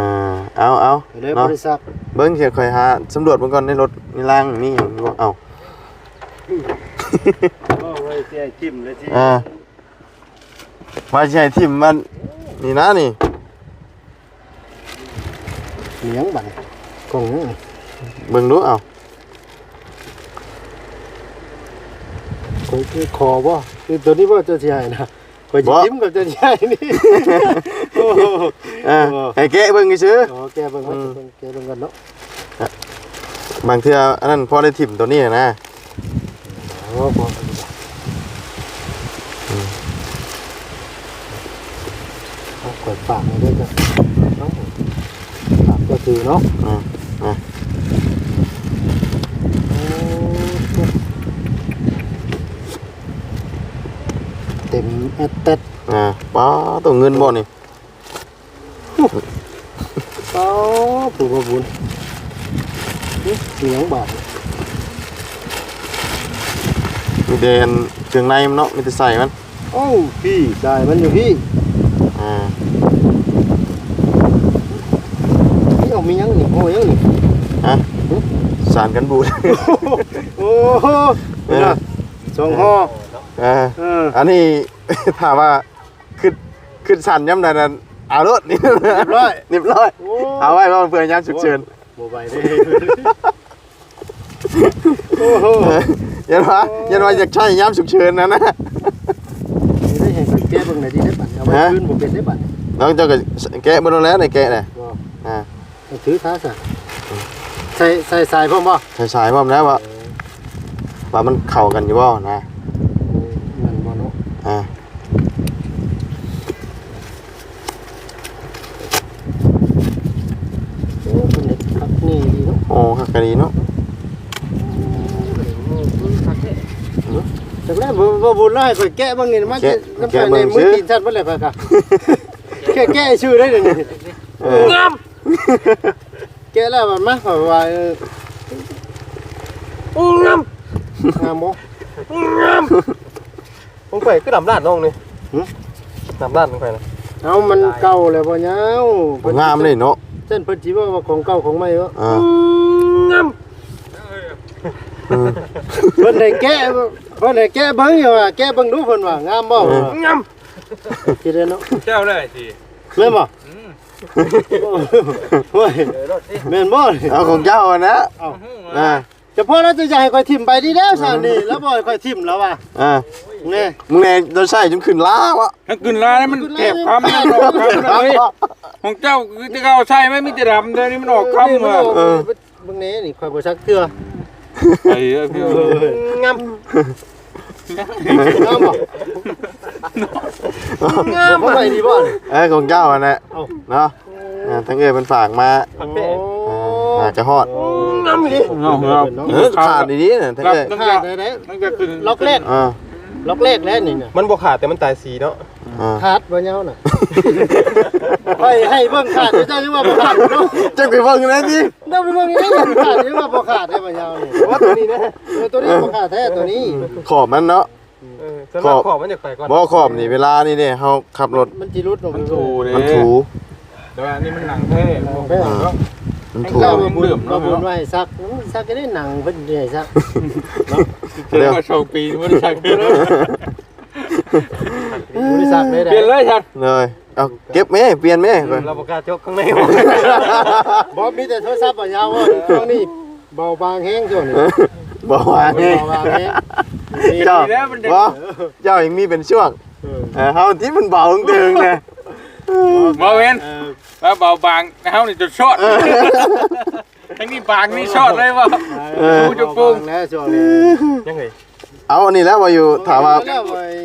ເອົາ ເອົາ ກະເລີຍ ເນາະ ບໍ່ໄດ້ຊັກ ເບິ່ງ ຊິຂ້ອຍຫາສຳຫຼວດເບິ່ງກ່ອນ ໃນລົດໃນລາງມີຫຍັງຢູ່ບໍ່ ເອົ້າ ເວົ້າໄວ້ຊິໃຫ້ຖິ້ມແລ້ວຊິ ອ່າ ວ່າຊິໃຫ້ຖິ້ມມັນ ນີ້ນະນີ້ ມີຫຍັງບັດນີ້ ກ່ອງຫຍັງນີ້ ເບິ່ງດູ ເອົ້າ ຂອ ຂໍບໍ່ ຄືໂຕນີ້ບໍ່ ເຈົ້າຊິໃຫ້ນະ ຂ້ອຍຊິ ບໍ່ ຖິ້ມກັບເຈົ້າຊິໃຫ້ນີ້ ໂອ້ໂຫ ເອີ ໂອ້ ໃຫ້ແກະເບິ່ງຊື່ໆ ອໍ ແກະເບິ່ງ ເອີ ເບິ່ງ ແກະເບິ່ງກ່ອນເນາະ ບາງເທື່ອອັນນັ້ນພໍໄດ້ຖິ້ມໂຕນີ້ນະ ໂອ້ ພໍ ອືມ ເອົາ ຂ້ອຍຝາກໃຫ້ເດີເຈົ້າ ເອົາ ຝາກກໍຖືເນາະ ອ່າ ອ່າ ໂອ້ ເຕັມແອັດແຕັດ ອ່າ ປ້າ ໂຕເງິນບໍ່ນີ້? ເອົາ ຜູ້ບໍ່ບຸນ ຫຍັງບາດນີ້ ມີແຕ່ອັນເຄື່ອງໃນມັນເນາະ ມີແຕ່ໄສ້ມັນ ໂອ້ ພີ້ ສາຍມັນຢູ່ພີ້ ອ່າ ນີ້ເອົາມີຫຍັງນີ້ ຫໍ່ຫຍັງນີ້ ຮະ? ຫຶ? ສານກັນບູດ ໂອ້ໂຫ ເອີ ສອງຫໍ່ ເອີ ເອີ ອັນນີ້ ຖ້າວ່າ ຂຶ້ນ ຂຶ້ນຊັ້ນຍາມໃດນັ້ນ ເອົາໂລດ ນີ້ ຮຽບຮ້ອຍ ຮຽບຮ້ອຍ ໂອ້ ເອົາໄວ້ເພື່ອຍາມສຸກເສີນ ບໍ່ໄຫວເດ້ ໂອ້ໂຫ ຢ້ານວ່າ ຢ້ານວ່າຢາກໃຊ້ຍາມສຸກເສີນນັ້ນນະ ນີ້ໄດ້ໃຫ້ຂ້ອຍແກະເບິ່ງໄດ້ຕິໄດ້ບັດ ເອົາໄວ້ ຮະ? ຄືນບໍ່ເປັນໄດ້ບັດ ນ້ອງເຈົ້າກໍແກະເບິ່ງແລ້ວ ໄດ້ແກະນະ ບໍ່ ອ່າ ຖືຊະ ໃສ່ ໃສ່ສາຍພ້ອມບໍ່? ໃສ່ສາຍພ້ອມແລ້ວວ່າ ເອີ ວ່າມັນເຂົ້າກັນຢູ່ບໍ່ນະ ແມ່ນບໍ່ເນາະ ອ່າ. ກໍດີເນາະ. ຈັກແລ້ວ ບໍ່ ບໍ່ບຸນລະໃຫ້ຂ້ອຍແກະເບິ່ງນີ້ ມາແກະ ແກະເບິ່ງ ມືຕີນສັ່ນເບິດແລ້ວຂ້ອຍກະ ແກະ ແກະຊື່ໄດ້ເດນີ້. ເອີ ງາມ ແກະແລ້ວມັນມາ ຂ້ອຍວ່າ ເອີ ໂອ້ ງາມ ງາມບໍ່? ງາມ. ຂອງຂ້ອຍຄືດຳລ້ານນ້ອງນີ້. ຫຶ? ດຳລ້ານຂອງຂ້ອຍນະ. ເອົາ ມັນເກົ່າແລ້ວບໍ່ຍາວ. ບໍ່ງາມເດ້ເນາະ. ຊັ້ນເພິ່ນຊິເວົ້າວ່າຂອງເກົ່າຂອງໃໝ່ເນາະ. ອ່າ ງາມ. ເອີ ເພິ່ນໃຫ້ແກະ ເພິ່ນໃຫ້ແກະເບິ່ງຢູ່ວ່າ ແກະເບິ່ງດູ ເພິ່ນວ່າງາມບໍ່. ເອີ ງາມ. ຄິດເດ້ເນາະ ເຈົ້າໄດ້ຊິ ແມ່ນບໍ່? ອືມ ໂອ້ຍ ເອີ ໂລດຕິ ແມ່ນບໍ່ນີ້? ເອົາຂອງເຈົ້າຫັ້ນນະ. ເອົາ ອ່າ ຈະພໍແລ້ວ ຈະຢາກໃຫ້ຂ້ອຍຖິ້ມໄປນີ້ແລ້ວຊະນີ້ ລາວບໍ່ໃຫ້ຂ້ອຍຖິ້ມລາວວ່າ. ອ່າ ແນ່ ມຶງແນ່ ລາວໃຊ້ຈົນຂຶ້ນລາວະ. ຖ້າຂຶ້ນລາແລ້ວມັນແຄບຄຳ ມັນອອກຄຳເລີຍ. ຂອງເຈົ້າຄືແຕ່ເກົ່າໃຊ້ໄວ້ມີແຕ່ດຳ ດຽວນີ້ມັນອອກຄຳວ່າ. ເອີ ເບິ່ງແນ່ນີ້ ຂ້ອຍບໍ່ຊັກເທື່ອ. ໄອ້ເອີຍ ງາມ ງາມບໍ່? ງາມ ບໍ່ໄດ້ດີບໍ່? ເອີ ຂອງເຈົ້າຫັ້ນແຫຼະ ເອົ້າ ເນາະ. ອ່າ ທາງເອື້ອຍເພິ່ນຝາກມາ. ໂອ້ ອ່າ ໜ້າຈະຮອດ. ໂອ້ ງາມອີ່ຫຼີ. ເອີ ຂາດອີ່ຫຼີນະ ທາງເອື້ອຍ ຂາດໄດ້ ຕັ້ງແຕ່ຂຶ້ນ ລັອກແລກ. ອ່າ ລັອກແລກແລ້ວນີ້ນະ. ມັນບໍ່ຂາດ ແຕ່ມັນຕາຍສີເນາະ. ອ່າ ຂາດບໍ່ຍາວນະ. ຂ້ອຍໃຫ້ເບິ່ງຂາດ ເຈົ້າຍັງວ່າບໍ່ຂາດເນາະ. ເຈົ້າໄປເບິ່ງແດ່ຕິ ເຈົ້າໄປເບິ່ງແດ່ ຂາດ ຍັງວ່າບໍ່ຂາດໄດ້ບໍ່ຍາວນີ້. ວ່າຕົວນີ້ນະ ເອີ ຕົວນີ້ບໍ່ຂາດແທ້ ຕົວນີ້ ຂອບມັນເນາະ. ເອີ ສ່ວນມາກຂອບມັນຈະໄປກ່ອນ. ບໍ່ ຂອບນີ້ ເວລານີ້ເດ້ ເຮົາຂັບລົດ ມັນຊິຫຼຸດລົງ. ມັນຖູເດ້ ມັນຖູ. ແຕ່ວ່າອັນນີ້ມັນໜັງແທ້ ໜັງແທ້ເນາະ. ມັນຖູ ເກົ່າບຸນ ເດີມເນາະ ເກົ່າບຸນວ່າໃຫ້ຊັກ ມັນຊັກຈະໄດ້ໜັງເພິ່ນໃຫ້ຊັກເນາະ. ແຕ່ວ່າສອງປີບໍ່ໄດ້ຊັກ ບໍ່ໄດ້ຊັກເລີຍ ປ່ຽນເລີຍຊັ້ນ. ເລີຍ ເອົາເກັບແມ່ ປ່ຽນແມ່. ອືມ ລາວບໍ່ກ້າຈົກຂ້າງໃນ. ບໍ່ ມີແຕ່ໂທລະສັບບໍ່ຍາວ ເວົ້າຊ່ວງນີ້ ເບົາບາງແຮງຊ່ວງນີ້ ເບົາບາງແຮງ ເບົາບາງແຮງ. ເຈົ້າ ບໍ່ ເຈົ້າຍັງມີເປັນຊ່ວງ. ເອີ ເອີ ເຮົາທີ່ມັນເບົາເຖິງແດ່. ບໍ່ແມ່ນ ເອີ ວ່າເບົາບາງ ເຮົານີ້ຈົນຊອດ. ເອີ ທັງນີ້ບາງນີ້ຊອດເລີຍວ່າ. ເອີ ຈະໂປ່ງແລ້ວຊ່ວງນີ້ ຍັງໄງ. ເອົາ ອັນນີ້ແຫຼະວ່າຢູ່ ຖ້າວ່າ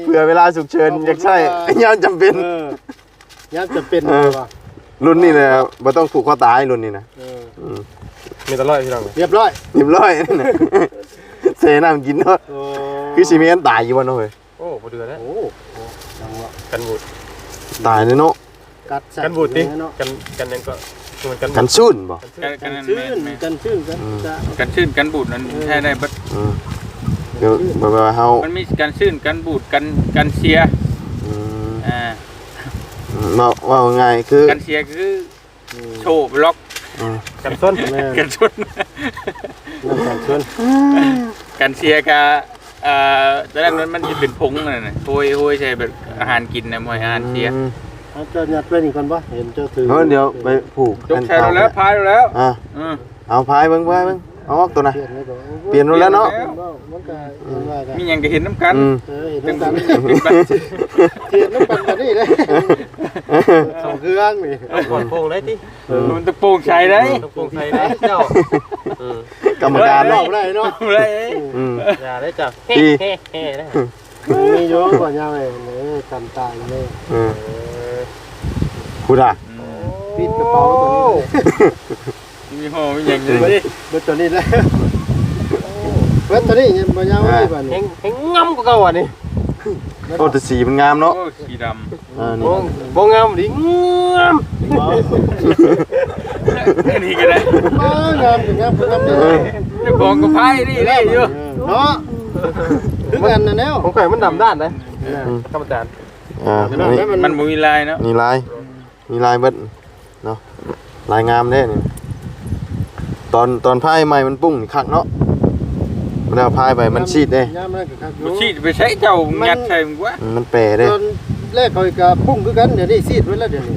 ເພື່ອເວລາສຸກເສີນ ຢາກໃຊ້ຍາມຈຳເປັນ. ເອີ ຍາມຈຳເປັນ. ເອີ ວ່າລຸ້ນນີ້ແຫຼະ ບໍ່ຕ້ອງຜູກຄໍຕາຍ ລຸ້ນນີ້ນະ. ເອີ ອືມ ມີແຕ່ຮ້ອຍ ພີ່ນ້ອງ ຮຽບຮ້ອຍ ຮຽບຮ້ອຍ. ເຊນ້ຳກິນເນາະ. ໂອ້ ຄືຊິແມ່ນຕາຍຢູ່ບໍ່ເນາະເຮີ້ຍ? ໂອ້ ບໍ່ເດືອແລ້ວ. ໂອ້ ຈັງຫວະ ກັນບູດ ຕາຍເລີຍເນາະ. ກັນ ກັນບູດຕິ ເນາະ ກັນ ກັນຫຍັງກໍ ມັນກັນ ກັນຊຸ້ນບໍ່? ກັນ ກັນ ກັນຊຸ້ນ ກັນ ອືມ ກັນຊຸ້ນ ກັນ ອືມ ກັນຊຸ້ນ ກັນບູດນັ້ນ ເອີ ໃຊ້ໄດ້ເບິດ. ອືມ ດຽວແບບວ່າເຮົາ ມັນມີກັນຊຸ້ນ ກັນບູດ ກັນ ກັນເສຍ. ອືມ ອ່າ ເນາະ ເວົ້າງ່າຍຄື ກັນເສຍຄື ອືມ ໂຊບລັອກ. ອືມ ກັນຊົນ ແມ່ນ ກັນຊົນ ກັນຊົນ ກັນເສຍກະ ເອີ ຕອນແລກມັນ ມັນຊິເປັນຜົງນັ້ນນະ ໂຮຍ ໂຮຍໃສ່ແບບອາຫານກິນນະ ບໍ່ໃຫ້ອາຫານເສຍ. ອືມ ເອົາ ເຈົ້າຍັດໄວ້ນີ້ກ່ອນບໍ່? ເຫັນເຈົ້າຖື ເອີ ດຽວໄປຜູກ ຈົກໃສ່ແລ້ວ ພາຍແລ້ວ. ອ່າ ອືມ ເອົາພາຍເບິ່ງ ພາຍເບິ່ງ ເອົາອອກຕົວນະ ປ່ຽນແລ້ວເນາະ. ມັນກໍ ອືມ ວ່າກັນ ມີຫຍັງກໍເຫັນນຳກັນ. ອືມ ເອີ ເຫັນນຳກັນ ເຫັນນຳກັນ ເຫັນນຳກັນ ບັດນີ້ເດ້ ສອງເຄື່ອງນີ້ ເອົາກ່ອນໂປ່ງໄດ້ຕິ. ເອີ ມັນຕ້ອງໂປ່ງໃສໄດ໋ ຕ້ອງໂປ່ງໃສໄດ໋ເຈົ້າ. ເອີ ກຳມະການເນາະ ບໍ່ໄດ້ເນາະ ບໍ່ໄດ້. ອືມ ຢ່າໄດ້ເຈົ້າ ເຮ ເຮ ເຮ ໄດ້. ມີຢູ່ບໍ່ຍາວເອີຍ ເອີ ກັນຕາຍເລີຍ. ເອີ ເອີ ພຸ້ນນະ ໂອ້ ປິດກະເປົາຕົວນີ້ ມີຫໍ່ມີຫຍັງຢູ່ນີ້ ເບິດຕົວນີ້ແຫຼະ. ເບິດຕົວນີ້ຍັງບໍ່ຍາວເລີຍບາດນີ້ ແຮງ ແຮງງາມກວ່າເກົ່າອັນນີ້. ໂອ້ ແຕ່ສີມັນງາມເນາະ ໂອ້ ສີດຳ. ອ່າ ນີ້ ບໍ່ ບໍ່ງາມດີ ງາມ ອັນນີ້ກໍໄດ້ ບໍ່ງາມ ງາມ ງາມ ເອີ ເຈົ້າຂອງກໍພາຍນີ້ໄດ້ຢູ່ ເອີ ເນາະ ຄືກັນນັ້ນແຫຼະ. ຂອງຂ້ອຍມັນດຳດ້ານເດ້ ອືມ ທ່ານອາຈານ. ອ່າ ມັນ ມັນບໍ່ມີລາຍເນາະ ມີລາຍ ມີລາຍເບິດເນາະ ລາຍງາມເດ້ນີ້. ຕອນ ຕອນພາຍໃໝ່ມັນປຸ້ງນີ້ຄັກເນາະ ມັນເອົາພາຍໄປມັນຊີດເດ້ ຍາມນັ້ນກໍຄັກຢູ່. ບໍ່ຊີດໄປໃຊ້ ເຈົ້າຍັດໃສ່ມັນກວ່າ ອືມ ມັນແປເດ້. ຕອນແລກຂ້ອຍກໍປຸ້ງຄືກັນ ດຽວນີ້ຊີດເບິດແລ້ວ ດຽວນີ້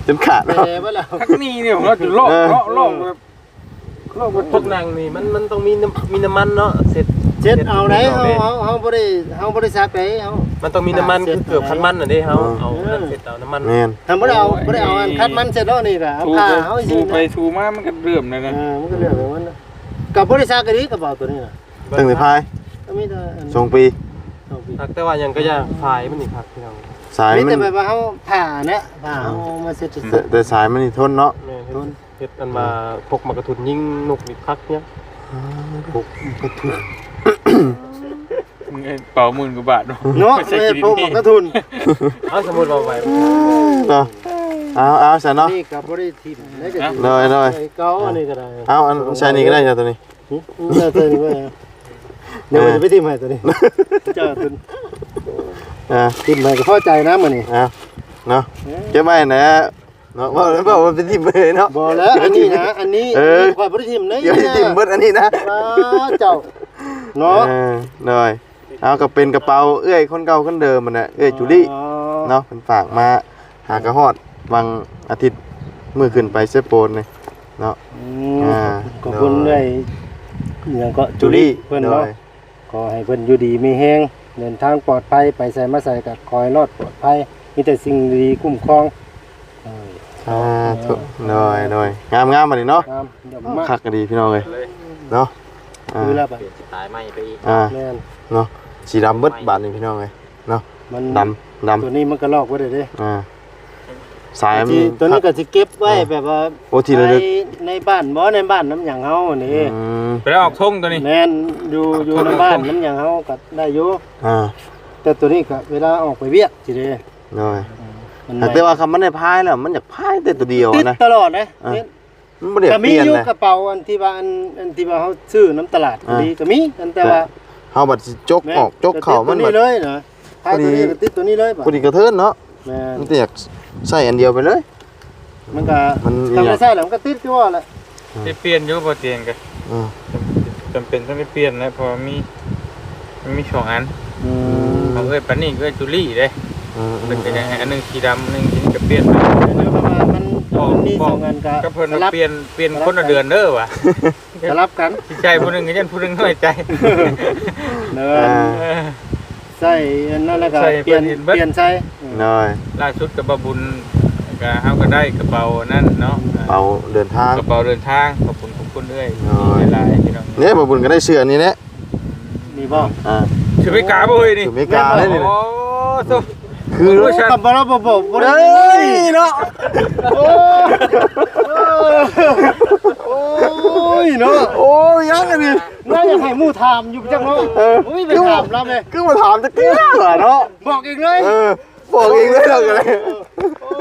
ຈົນຂາດ ແປເບິດແລ້ວ. ຄັກນີ້ນີ້ ເຮົາຈະລອກ ເອີ ເນາະ ລອກແບບ ລອກແບບ ພວກໜັງນີ້ມັນ ມັນຕ້ອງມີນ້ຳ ມີນ້ຳມັນເນາະ ເຊັດ ເຊັດເອົາໄດ໋. ເຮົາ ເຮົາ ເຮົາບໍ່ໄດ້ ເຮົາບໍ່ໄດ້ຊັກໄດ໋ ເຮົາ ມັນຕ້ອງມີນ້ຳມັນ ເຊັດ ຄືເກີບ ເອົາໄດ໋ ຄັນມັນນະເດ້ ເຮົາ ເອີ ເອົາ ເອີ ນັ້ນເຊັດເອົານ້ຳມັນ. ແມ່ນ ຖ້າບໍ່ໄດ້ເອົາ ບໍ່ໄດ້ເອົາອັນຄັນມັນເຊັດເນາະ ນີ້ກໍເອົາຜ້າເຮົາຊື່ ຖູໄປຖູມາມັນກໍເຫຼື້ອມແລ້ວນະ ເອີ ມັນກໍເຫຼື້ອມແລ້ວ ມັນກໍບໍ່ໄດ້ຊັກອີ່ຫຼີ ກະເປົາຕົວນີ້ນະ. ຕັ້ງແຕ່ພາຍ ກໍມີແຕ່ອັນ ສອງປີ ສອງປີ ຄັກ ແຕ່ວ່າຫຍັງກໍຢ່າ ຝາຍມັນນີ້ຄັກ ພີ່ນ້ອງ ສາຍມັນ ມີແຕ່ແບບວ່າເຮົາຜ່ານະ ຜ່າເຮົາເອົາມາເຊັດ ແຕ່ ແຕ່ສາຍມັນນີ້ທົນເນາະ. ແມ່ນ ເຮັດອັນວ່າ ອືມ ພົກໝາກກະທຸນຍິງນົກນີ້ຄັກແຮງ. ອ່າ ພົກໝາກກະທຸນ ເງິນເປົາໝື່ນກວ່າບາດເນາະ ເນາະ. ໃສ່ ເຮັດ ກິນ ພົກໝາກກະທຸນ. ເອົາ ສົມມຸດວ່າໄປ ເນາະ. ເອົາ ເອົາ ຊັ້ນເນາະ ນີ້ກໍບໍ່ໄດ້ຖິ້ມ ໂດຍ ໂດຍ ເອົາ ອັນນີ້ກໍໄດ້ ເອົາ ອັນໃສ່ນີ້ກໍໄດ້ເນາະ ຕົວນີ້. ອືມ ໃສ່ນີ້ໄວ້ ດຽວ ອ່າ ຈະໄປຖິ້ມໃຫ້ຕົວນີ້ ເຈົ້າຕົວນີ້ ອ່າ ຖິ້ມໃຫ້ກໍພໍໃຈນະມື້ນີ້ ອ່າ ເນາະ. ເອີ ເກັບໄວ້ນະ ເນາະ ເວົ້າ ເວົ້າວ່າໄປຖິ້ມເລີຍເນາະ. ບໍ່ແລ້ວ ອັນນີ້ນະ ອັນນີ້ ເອີ ຂ້ອຍບໍ່ໄດ້ຖິ້ມເລີຍ ດຽວໄປຖິ້ມເບິດອັນນີ້ນະ. ອ້າ ເຈົ້າ ເນາະ ເອີ ໂດຍ. ເອົາ ກໍເປັນກະເປົາເອື້ອຍຄົນເກົ່າຄົນເດີມຫັ້ນແຫຼະ ເອື້ອຍຈູລີ ອໍ ເນາະ ເພິ່ນຝາກມາ ຫາກະຮອດຫວ່າງອາທິດ ມື້ຂຶ້ນໄປເຊໂປນນີ້ເນາະ. ອືມ ອ່າ ຂອບຄຸນ ໂດຍ ເອື້ອຍ ອີຫຍັງເກາະ ຈູລີ ຈູລີ ເພິ່ນເນາະ ໂດຍ. ຂໍໃຫ້ເພິ່ນຢູ່ດີມີແຮງ ເດີນທາງປອດໄພ ໄປໃສມາໃສກໍຂໍໃຫ້ລອດປອດໄພ ມີແຕ່ສິ່ງດີໆຄຸ້ມຄອງ. ເອີ ສາທຸ ໂດຍ ໂດຍ ງາມໆ ບັດນີ້ເນາະ ງາມ ດຽວມັນມາ ຄັກອີ່ຫຼີພີ່ນ້ອງເອີຍເນາະ. ອ່າ ຄືແລ້ວບັດ ປ່ຽນສະໄຕລ໌ໃໝ່ໄປອີກ ອ່າ ແມ່ນເນາະ ສີດຳເບິດບາດນີ້ພີ່ນ້ອງເອີຍເນາະ. ມັນ ດຳ ດຳ ຕົວນີ້ມັນກໍລອກບໍ່ໄດ້ເດ້ ອ່າ ສາຍມັນ ຕົວນີ້ກໍຊິເກັບໄວ້ ອ່າ ແບບວ່າ ໂອ ທີ່ລະລຶກ ໃນ ໃນບ້ານບໍ່ ໃນບ້ານນຳຫຍັງເຮົານີ້ ອືມ ໄປແລ້ວອອກທົ່ງຕົວນີ້ ແມ່ນ ຢູ່ ຢູ່ນຳບ້ານນຳຫຍັງເຮົາກໍໄດ້ຢູ່ ອ່າ ແຕ່ຕົວນີ້ກໍເວລາອອກໄປວຽກຊິເດ້ ໂດຍ ອືມ ແຕ່ວ່າຄັນມັນໄດ້ພາຍແລ້ວ ມັນຢາກພາຍແຕ່ຕົວດຽວ ຕິດ ນະ ຕະຫຼອດເດ້ ອ່າ ມັນບໍ່ໄດ້ ກໍມີຢູ່ ປ່ຽນນະ ກະເປົາອັນທີ່ວ່າ ອັນ ອັນທີ່ວ່າເຮົາຊື້ນຳຕະຫຼາດ ອ່າ ນີ້ກໍມີ ອັນແຕ່ວ່າ ແຕ່ເຮົາບັດຊິຈົກ ແມ່ນ ອອກ ຈົກເຂົ້າ ແຕ່ຕິດຕົວນີ້ ມັນແບບ ເລີຍນະ ພາຍຕົວນີ້ກໍຕິດຕົວນີ້ເລີຍ ພໍດີກະເທີນເນາະ ແມ່ນ ມັນກໍຢາກໃຊ້ອັນດຽວໄປເລີຍ ມັນກໍ ມັນ ທຳໃຫ້ໃຊ້ແລ້ວມັນກໍຕິດຄືວ່າແຫຼະ ໄດ້ປ່ຽນຢູ່ບໍ່ຕຽງກະ ເອີ ຈຳ ຈຳເປັນຕ້ອງໄດ້ປ່ຽນແຫຼະ ເພາະວ່າມີ ມັນມີສອງອັນ ອືມ ຂອງເອື້ອຍປານີ ເອື້ອຍຈູລີເດ້ ເອີ ເພິ່ນກໍຢາກໃຫ້ອັນໜຶ່ງສີດຳ ອັນໜຶ່ງສີນີ້ກໍປ່ຽນໄປ ແລ້ວກໍວ່າມັນ ບອກ ມັນມີສອງອັນກໍ ກັບເພິ່ນ ສະຫຼັບ ປ່ຽນ ປ່ຽນຄົນລະເດືອນເດີວ່າ ສະຫຼັບກັນ ຊິໃຊ້ຜູ້ໜຶ່ງກໍຢ້ານຜູ້ໜຶ່ງນ້ອຍໃຈ ເດີ ອ່າ ເອີ ໃຊ້ອັນນັ້ນແລ້ວກໍ ໃຊ້ ປ່ຽນ ເພິ່ນເຫັນເບິດ ປ່ຽນໃສ່ ໂດຍ ລ່າສຸດກໍບ່າວບຸນ ກໍເຮົາກໍໄດ້ກະເປົາອັນນັ້ນເນາະ ກະເປົາເດີນທາງ ກະເປົາເດີນທາງ ຂອບຄຸນຂອບຄຸນເອື້ອຍ ໂດຍ ຫຼາຍໆ ພີ່ນ້ອງ ເດ້ ບ່າວບຸນກໍໄດ້ເສື້ອອັນນີ້ແຫຼະ ນີ້ບໍ່ ອ່າ ເສື້ອເມກາບໍ່ເຮີ້ຍນີ້ ເສື້ອເມກາເດ້ນີ້ ໂອ້ ໂຕ ຄື ໂອ້ຍ ກັບບໍ່ ບໍ່ ບໍ່ ບໍ່ໄດ້ ເອີຍ ເນາະ ໂອ້ ໂອ້ຍ ເນາະ ໂອ້ຍ ຍັງອັນນີ້ ນ້ອຍຢາກໃຫ້ໝູ່ຖາມຢູ່ຈັກເນາະ ເອີ ໂອ້ຍ ໄປຖາມລາວແດ່ ຄືບໍ່ຖາມຈັກເທື່ອເນາະ ບອກເອງເລີຍ ເອີ ບອກເອງເລີຍ ເຮົາກໍໄດ້ ໂອ້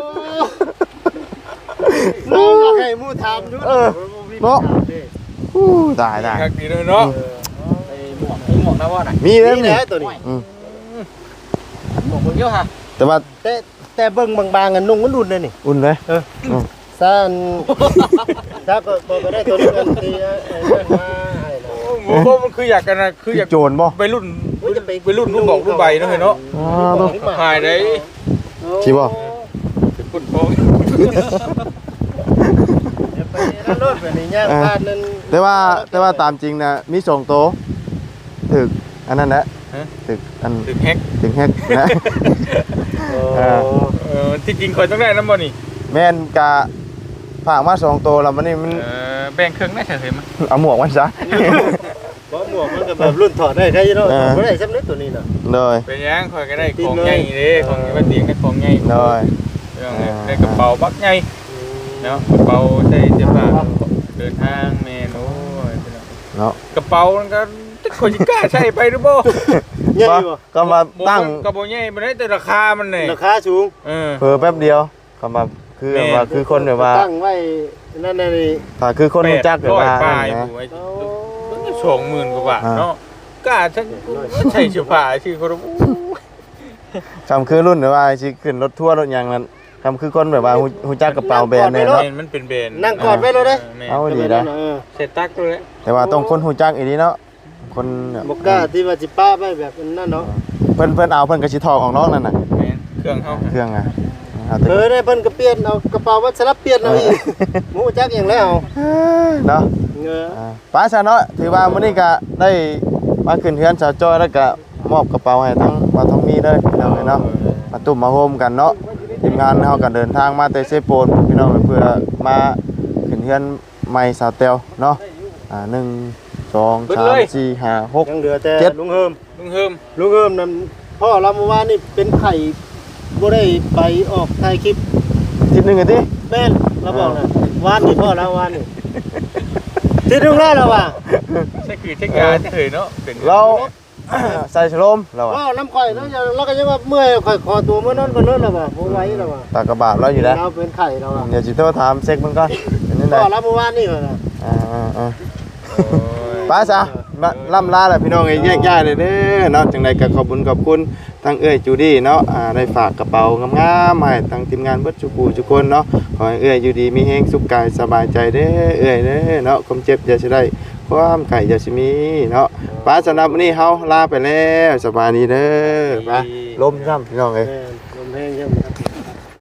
ນ້ອຍຢາກໃຫ້ໝູ່ຖາມຢູ່ ເອີ ເນາະ ໂອ້ ຕາຍ ຕາຍ ຄັກດີເນາະ ອືມ ໄອ້ໝວກ ໄອ້ໝວກນະບໍ່ນະ ມີເດ້ ມີແລ້ວ ນີ້ ຕົວນີ້ ອືມ ໝວກເບິ່ງຢູ່ຫາ ແຕ່ວ່າ ແຕ່ ແຕ່ເບິ່ງບາງໆ ອັນນຸ່ງມັນອຸ່ນເດ້ນີ້ ອຸ່ນເດ້ ເອີ ອືມ ຊັ້ນ ຖ້າກໍ ກໍ ກໍໄດ້ຕົວນີ້ ອັນທີ່ ເອີ ເອີ ມາໃຫ້ລະ ໂອ້ ບໍ່ ບໍ່ ມັນຄືຢາກກັນນະ ຄືຢາກ ຄືໂຈນບໍ່ ໄວລຸ້ນ ໂອ້ຍ ໄວລຸ້ນລຸ້ນບອກລຸ້ນໃບເນາະ ເນາະ ອໍ ຫາຍໄດ້ ໂອ້ ຊິບໍ່ ເປັນຄົນທ້ອງ ໄປນັ້ນໂລດ ໄປນີ້ຍ່າງ ເອີ ຜ່ານນັ້ນ ແຕ່ວ່າ ແຕ່ວ່າຕາມຈິງນະ ມີສອງໂຕ ຖືກອັນນັ້ນແຫຼະ ຮະ? ຖືກອັນ ຖືກແຮັກ ຖືກແຮັກນະ ໂອ້ ເອີ ເອີ ທີ່ຈິງຂ້ອຍຕ້ອງໄດ້ນຳບໍ່ນີ້? ແມ່ນ ກະຝາກມາສອງໂຕແລ້ວ ບັດນີ້ມັນ ເອີ ແບ່ງເຄິ່ງໄດ້ຊະ ເຮີ້ຍ ມາ ເອົາໝວກມັນຊະ ບໍ່ ໝວກມັນກໍແບບລຸ້ນຖອດໄດ້ ໃຄຢູ່ເນາະ ເອີ ຖອດບໍ່ໄດ້ຊ້ຳເດ້ຕົວນີ້ນະ ໂດຍ ເປັນຫຍັງ ຂ້ອຍກໍໄດ້ຂອງໃຫຍ່ເດ້ ເອີ ຂອງຢູ່ບ້ານຕຽງໄດ້ຂອງໃຫຍ່ ໂດຍ ເອີ ເອີ ໄດ້ກະເປົາບັກໃຫຍ່ ອືມ ເນາະ ກະເປົາໃສ່ເສື້ອຜ້າ ເດີນທາງ ແມ່ນ ໂອ້ຍ ເນາະ ກະເປົາມັນກໍ ຈັກຂ້ອຍຊິກ້າໃສ່ໄປຫຼືບໍ່ ໃຫຍ່ບໍ່? ກໍມາຕັ້ງ ບໍ່ ກໍບໍ່ໃຫຍ່ປານໃດ ແຕ່ລາຄາມັນແຫຼະ ລາຄາສູງ ເອີ ເຜີແປັບດຽວ ຄຳວ່າຄື ແມ່ນ ວ່າຄືຄົນແບບວ່າ ຕັ້ງໄວ້ນັ້ນນີ້ ຖ້າຄືຄົນຮູ້ຈັກແບບວ່າ ແປດຮ້ອຍປາຍ ນັ້ນນະ ໂອ້ຍ ສອງໝື່ນກວ່າບາດເນາະ ອ່າ ກ້າໃສ່ເສື້ອຜ້າຊື່ຄົນ ໂອ້ຍ ຄຳຄືລຸ້ນແບບວ່າຊິຂຶ້ນລົດທົວລົດຫຍັງນັ້ນ ຄຳຄືຄົນແບບວ່າຮູ້ ຮູ້ຈັກກະເປົາແບຣນແນ່ເນາະ ແມ່ນ ມັນເປັນແບຣນ ນັ່ງກອດໄວ້ໂລດເດ້ ເອີ ເອົາດີໄດ໋ ເອີ ໃສ່ຕັກໂລດແຫຼະ ແຕ່ວ່າຕ້ອງຄົນຮູ້ຈັກອີ່ຫຼີເນາະ ຄົນແບບ ບໍ່ກ້າທີ່ວ່າຊິປະໄວ້ແບບນັ້ນເນາະ ເພິ່ນ ເພິ່ນເອົາ ເພິ່ນກໍຊິຖອກອອກນອກນັ້ນນະ ແມ່ນ ເຄື່ອງເຮົາ ເຄື່ອງອະ ເອີ ເພິ່ນກໍປ່ຽນເອົາກະເປົາມາສະຫຼັບປ່ຽນເອົາອີກ ບໍ່ຮູ້ຈັກຫຍັງແລ້ວເນາະ ເອີ ອ່າ ໄປຊະເນາະ ຖືວ່າມື້ນີ້ກໍໄດ້ມາຂຶ້ນເຮືອນສາວຈ້ອຍ ແລ້ວກໍມອບກະເປົາໃຫ້ທັງບ່າວທອງມີເລີຍ ພີ່ນ້ອງເອີຍເນາະ ມາຕຸ້ມມາໂຮມກັນເນາະ ທີມງານເຮົາກໍເດີນທາງມາແຕ່ເຊໂປນ ພີ່ນ້ອງເອີຍ ເພື່ອມາຂຶ້ນເຮືອນ ໃໝ່ສາວແຕ້ວເນາະ ອ່າ ໜຶ່ງ ສອງ ເບິດເລີຍ ສາມ ສີ່ ຫ້າ ຫົກ ຍັງເຫຼືອແຕ່ ເຈັດ ລຸງເຮີມ ລຸງເຮີມ ລຸງເຮີມນັ້ນ ພໍ່ລາວມື້ວານນີ້ເປັນໄຂ້ ບໍ່ໄດ້ໄປອອກຖ່າຍຄລິບ ທິດໜຶ່ງອະຕິ ແມ່ນ ລາວບອກນະ ອ່າ ວານນີ້ພໍແລ້ວ ວານນີ້ ທີ່ໜຶ່ງແລ້ວລະວ່າ ໃສ່ຄືເຊັກຢາເລີຍເນາະ ເປັນ ລາວ ໃສ່ສະໂລມລາວວ່າ ເວົ້ານຳຂ້ອຍເນາະ ລາວກໍຍັງວ່າເມື່ອຍ ຂ້ອຍຂໍຕົວເມືອນອນກ່ອນເນາະລາວວ່າ ບໍ່ໄຫວລາວວ່າ ຕາກະບາບລາວຢູ່ແລ້ວ ລາວເປັນໄຂ້ລາວວ່າ ດຽວຊິໂທຖາມເຊັກເບິ່ງກ່ອນ ເປັນຈັ່ງໃດ ກໍລາວເມື່ອວານນີ້ ອ່າໆ ໄປຊະ ລຳລາແລ້ວພີ່ນ້ອງເອີຍ ແຍກຍ້າຍເລີຍເດີເນາະ ຈັ່ງໃດກໍຂອບບຸນຂອບຄຸນ ທັງເອື້ອຍຈູດີເນາະ ອ່າ ໄດ້ຝາກກະເປົາງາມໆ ໃຫ້ທັງທີມງານເບິດສູ່ຜູ້ສູ່ຄົນເນາະ ຂໍໃຫ້ເອື້ອຍຢູ່ດີມີແຮງສຸກກາຍສະບາຍໃຈເດີເອື້ອຍເດີເນາະ ຄວາມເຈັບຢ່າຊິໄດ້ ຄວາມໄຂ້ຢ່າຊິມີເນາະ ໄປ ສຳລັບມື້ນີ້ເຮົາລາໄປແລ້ວ ສະບາຍດີເດີ ໄປ ລົມຊ້ຳພີ່ນ້ອງເອີຍ